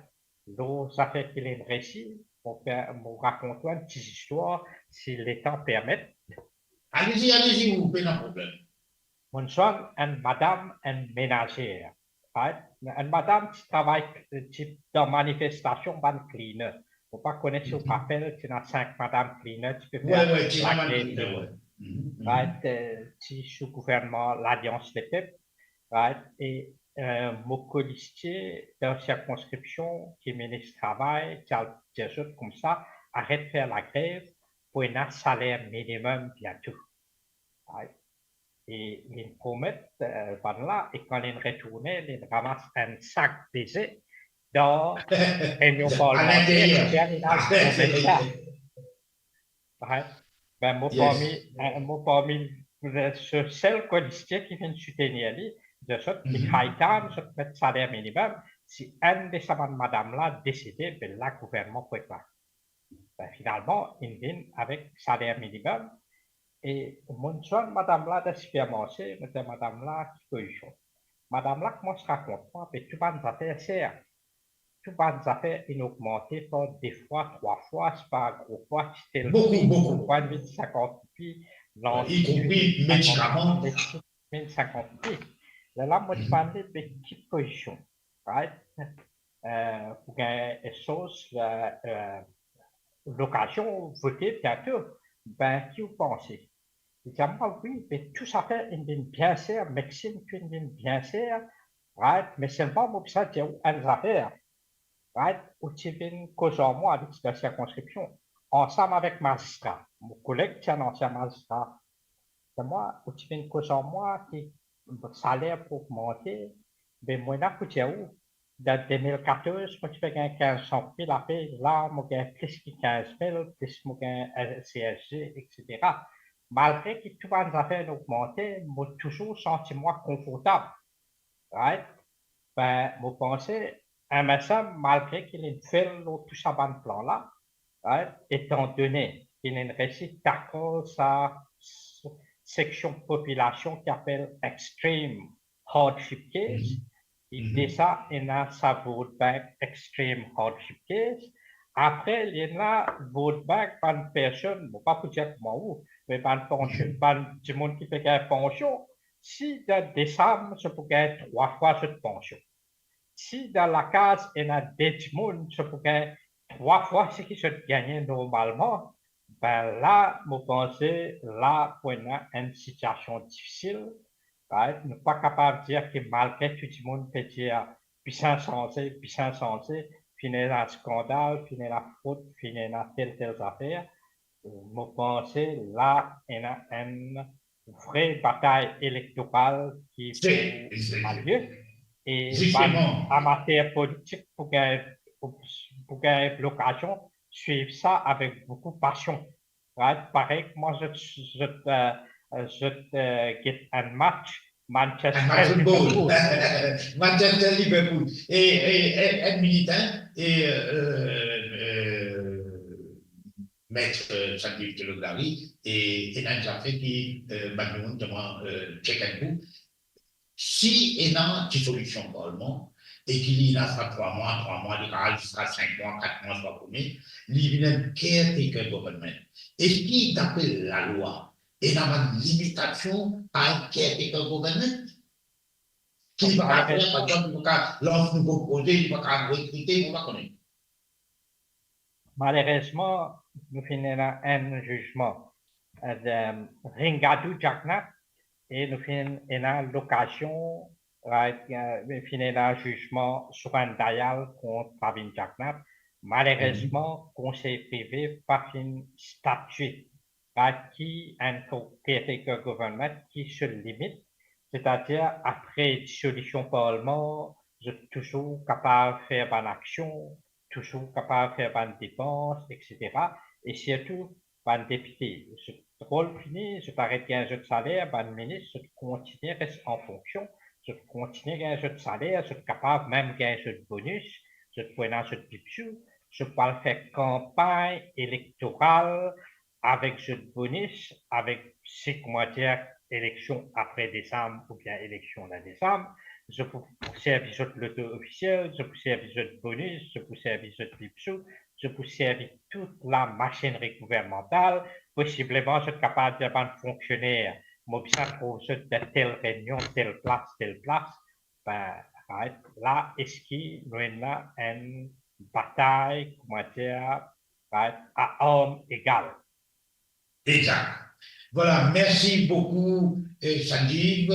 Lor zafer ki li'nn resi, mo pe, mo rakont ou enn ti zistwar, si letan permet. Alezi, alezi, ou pena problem. Mo'nn zwenn enn madam, enn menazer, right? Enn madam ti travay, ti dan manifestasion bann cleaner. Mo pa kone si ou, mhm, rapel, ti ena sink madam cleaner, ti pe fer, wi, wi, ti ena bann lagrev, cleaner, wi. Mhm, mhm. Right, eh, ti sou gouvernman Lalians Lepep, right? E, eh, mo kolistie dan sirkonskripsion ki minis travay ti al dir zot koumsa, aret fer lagrev pou ena saler minimem biento. Right? E li'nn promet, eh, bannla, e kan li'nn retourne, li'nn ramas enn sak beze dan reynion parlimanter, alinterir, ki li'nn al promet sa. Right? Be, mo, yes, parmi, eh, mo parmi, eh, se sel kolistie ki finn soutenir li, dir zot, li, mhm, high time zot met saler minimem, si enn de sa bann madam la desede, be la gouvernman pou eklat. Be, finalman, inn vinn avek saler minimem, e mo'nn zwenn madam la dan sipermarse, mo dir madam la, ki pozision? Madam la koumans rakont mwa, be tou bann zafer ser. Tou bann zafer inn ogmante par de fwa, trwa fwa, si pa gro fwa, ti tel pri, boukou, boukou, trwa mil sinkant roupi, wi, lanti, i konpri medikaman, medsin, mil sinkant roupi. Lerla mo, mhm, demann li, be ki pozision, right? Eh, pou gagn esans, eh, eh, lokazion vote biento, be ki ou panse? Li dir mwa, wi, be tou zafer inn vinn bien ser, medsin tou inn vinn bien ser, right? Me selman mo bizin dir ou enn zafer, right? Ou ti vinn koz ar mwa, li ti dan sirkonskripsion, ansam avek mazistra. Mo koleg ti enn ansien mazistra. Dir mwa, ou ti vinn koz ar mwa ki saler pou ogmante, be mo ena pou dir ou, dan de mil katorz, mo ti pe gagn kinz san roupi lape, la mo gagn plis ki kinz mil, plis mo gagn, eh, C S G, et cetera. Malgre ki tou bann zafer inn ogmante, mo touzour santi mwa konfortab. Right? Be, mo panse, M S M, malgre ki li'nn fel lor tou sa bann plan la, right? Etandone ki li'nn resi takl sa s-, seksion popilasion ki apel extreme hardship case, mhm, li, mhm, deza ena sa vote bank extreme hardship case. Apre, li ena vote bank bann personn, mo pa pou dir kouma ou, me bann pansion, mhm, bann dimoun ki pe gagn pansion, si dan desam, zot pou gagn trwa fwa zot pansion. Si dan lakaz ena de dimoun, zot pou gagn trwa fwa seki zot gagne normalman, be la, mo panse, la pou ena enn sitiasion difisil, right? Nou pa kapav dir ki malgre tou dimoun pe dir, bizin sanze, bizin sanze, finn ena skandal, finn ena frod, finn ena tel, tel zafer, mo panse la ena enn vre batay elektoral ki pou, se, se, alie, e, zisteman, bann amater politik pou gagn, pou, pou gagn lokazion swiv sa avek boukou pasion. Right? Parey kouma zot, zot, eh, zot, eh, get enn match Manchester Liverpool. Manchester Liverpool. E, e, e, enn minit, hein, e, eh, eh, Maître, eh, Sanjeev Tiloglari, e, ena enn zafer ki, eh, bann dimoun demann, eh, check enn kou. Si ena ti solision parlman, e ki li ena sa trwa mwa, trwa mwa, li kapav al ziska sink mwa, kat mwa, swa komie, li vinn enn caretaker government. Eski, dapre lalwa, ena bann limitasion a enn caretaker government? Ki li pa kapav fer, par exanp, li pa kapav lans nouvo proze, li pa kapav rekrite, mo pa kone. Malerezman, nou finn ena enn zizman, eh, Ringadhu Jagannath, e nou finn ena lokazion, right, eh, finn ena zizman Suren Dayal kont Pravin Jagannath. Malerezman, konsey prive pa finn statye, right, ki enn co-, caretaker government, ki so limit, setadir apre disolision parlman, zot touzour kapav fer bann aksion, touzour kapav fer bann depans, etsetera. E sirtou bann depite, zot rol fini, zot aret gagn zot saler, bann minis, zot kontigne res an fonksion, zot kontigne gagn zot saler, zot kapav mem gagn zot bonis, zot pou ena zot bibsou, zot pou al fer kanpagn elektoral avek zot bonis, avek se, kouma dir, eleksion apre desam oubien eleksion dan desam, zot pou servi zot loto ofisiel, zot pou servi zot bonis, zot pou servi zot bibsou, zot pou servi tou lamasinri gouvernmantal, posibleman zot kapav dir bann fonksioner, mo bizin trouv zot dan tel reynion, tel plas, tel plas. Be, right, la, eski nou ena enn batay, kouma dir, right, a arm egal? Exact. Voilà, merci beaucoup, eh, Sanjeev,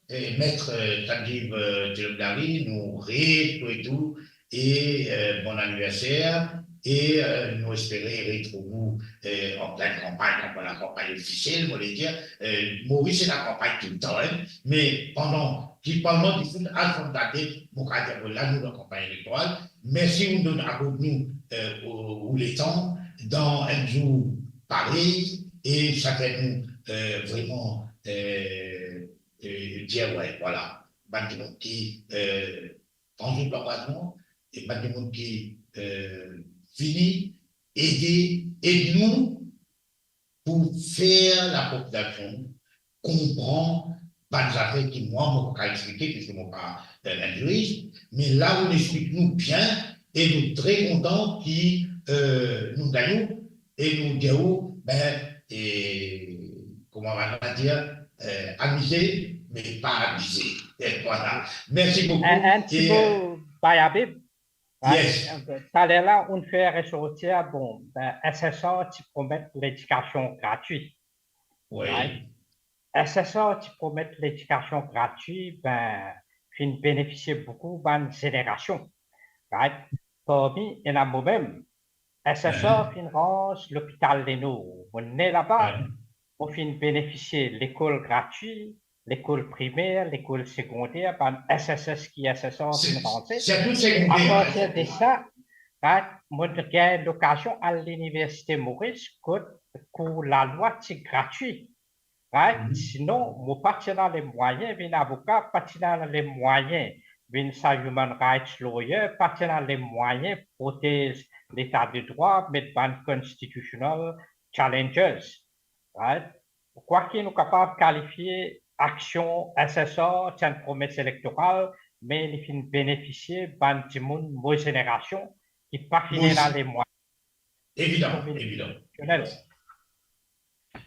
eh, Maître, eh, Sanjeev, eh, Tiloglari, nou re-, tou e tou, e, eh, bon aniverser, e, eh, nou espere retrouv ou, eh, an plin kanpagn, kan lakanpagn ofisiel, mo le dir, eh, Moris ena kanpagn toultan, hein, me pandan ki parlman difout al finn date, mo kapav dir, la nou dan kanpagn elektoral. Mersi ou donn, akord nou, eh, ou, ou letan dan enn zour parey, e sa fer nou, eh, vreman, eh, eh, dir, we, vwala, bann dimoun ki, eh, pran zot langazman, e bann dimoun ki, eh, vini ede, ed nou pou fer lapopilasion konpran bann zafer ki mwa, mo pa kapav explike, piski mo pa, eh, enn ziris, me la ou explik nou bien, e nou tre kontan ki, eh, nou gagn ou, e nou dir ou, be, eh, kouma bann la dir, eh, amize, me pa abize. E vwala. Mersi boukou. Enn, enn ti mo, Bayabib. Yes. Taler la, ou'nn fer resortir, bon, be, S S R ti promet ledikasion gratwi. Wi. Right? S S R ti promet ledikasion gratwi, be, finn benefisie boukou bann zenerasion. Right? Parmi, ena momem, S S R finn ranz lopital Lenor. Mo ne laba, mo finn benefisie lekol gratwi, lekol primer, lekol segonder, bann S S S ki S S R finn ranze. Sirtou segonder. Apartir de sa, right, mo gagn lokazion al Liniversite Moris, kot kour lalwa ti gratwi. Right? Sinon, mo pa ti ena lemwayin vinn avoka, pa ti ena lemwayin vinn sa human rights lawyer, pa ti ena lemwayin protez leta de drwa, met bann constitutional challenges. Right? Kwa ki nou kapav kalifie aksion S S R ti enn promes elektoral, me li finn benefisie bann dimoun mo zenerasion ki pa finn ena lemwayin. Evidaman, evidaman.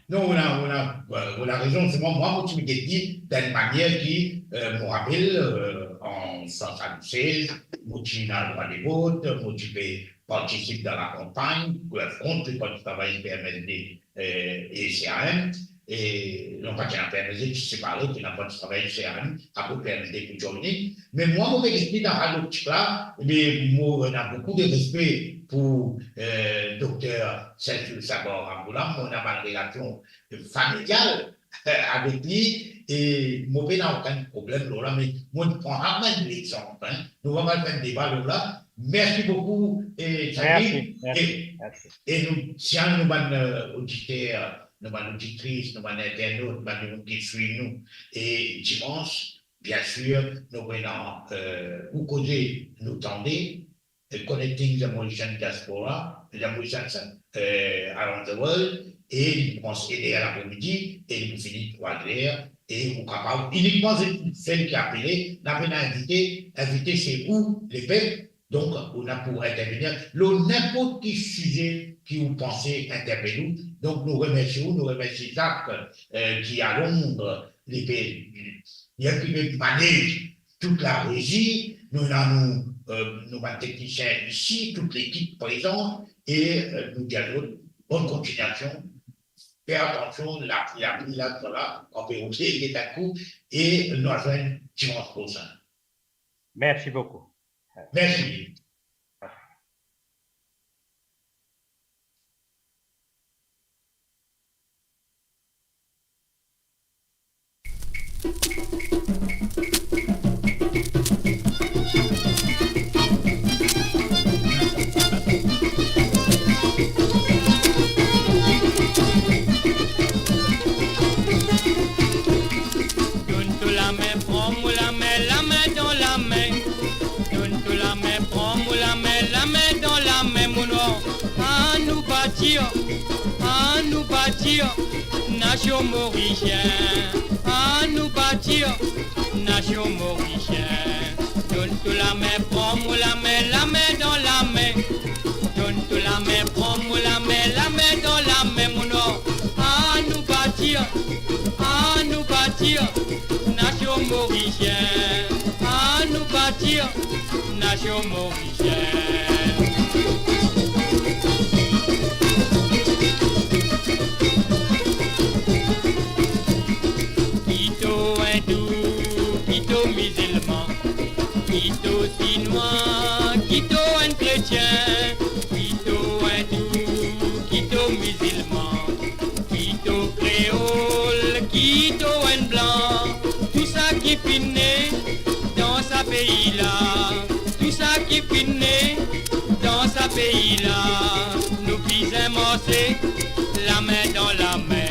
Non, ou ena, ou ena, ou ena rezon. Selman mwa, mo ti pe get li dan enn manier ki, eh, mo rapel, eh, an swasannses, mo ti ena drwa de vot, mo ti pe partisip dan lakanpagn, eh, kont leparti travayis, P M S D, eh, e C A M, e non pa ki ena P M S D, ti separe, ki ena Parti Travayis, C A M, apre P M S D pou joining. Me mwa, mo pe get li dan sa loptik la, me mo ena boukou de respe pou, eh, Dokter Saiful Sabar Ramgoolam, mo ena bann relasion familial, eh, avek li, e mo pena okenn problem lor la, me mo pran sa kouma enn lexanp, hein. Nou pa pou al fer enn deba lor la, Mersi boukou, e, Salim. Mersi, mersi, e, mersi. E nou, si nou bann, e, oditer, nou bann oditris, nou bann internaut, bann dimoun ki swiv nou, e dimans, biensir, nou pou ena, e, ou koze nou tande, e, Connecting the Mauritian Diaspora, the Mauritians, e, Around the World, e li koumans iner lapremidi, e li pou fini trwa ler, e ou kapav, inikman se sel ki apele, nou ena invite, invite se ou, lepep, donk, ou ena pou intervenir lor ninport ki size ki ou panse interpel ou. Donk, nou remersi ou, nou remersi Zak, e, ki a Londres, li pe, li, li pe manage tout larezi, nou ena nou, e, nou bann teknisien isi, tout lekip prezan, e, e, nou dir a zot, bonn kontignasion, fer atansion, lapli, lapli, la, la, kan pe roule, get enn kou, e nou al zwenn dimans prosin. Mersi boukou. Mersi. Donn to lame, pran mo lame, lame dan lame. Donn to lame, pran mo lame, lame dan lame, mo nwar. Anou batir, anou batir, nasion morisien. Anou batir, nasion morisien. Donn to lame, pran mo lame, lame dan lame. Donn to lame, pran mo lame, lame dan lame, mo nwar. Anou batir, anou batir, nasion morisien. Anou batir, nasion morisien. Ki to indou, ki to mizilman, ki to sinwa, ki to enn kretien, ki to indou, ki to mizilman, ki to kreol, ki to enn blan, tou sa ki finn ne dan sa pei la, tou sa ki finn ne dan sa pei la, nou bizin marse lame dan lame,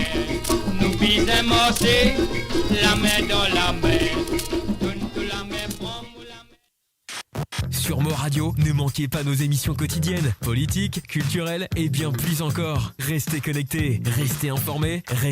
nou bizin marse lame dan lame. Donn to lame, pran mo lame. Sur Mo Radio, ne manquez pas nos émissions quotidiennes, politiques, culturelles et bien plus encore. Restez connectés, restez informés, restez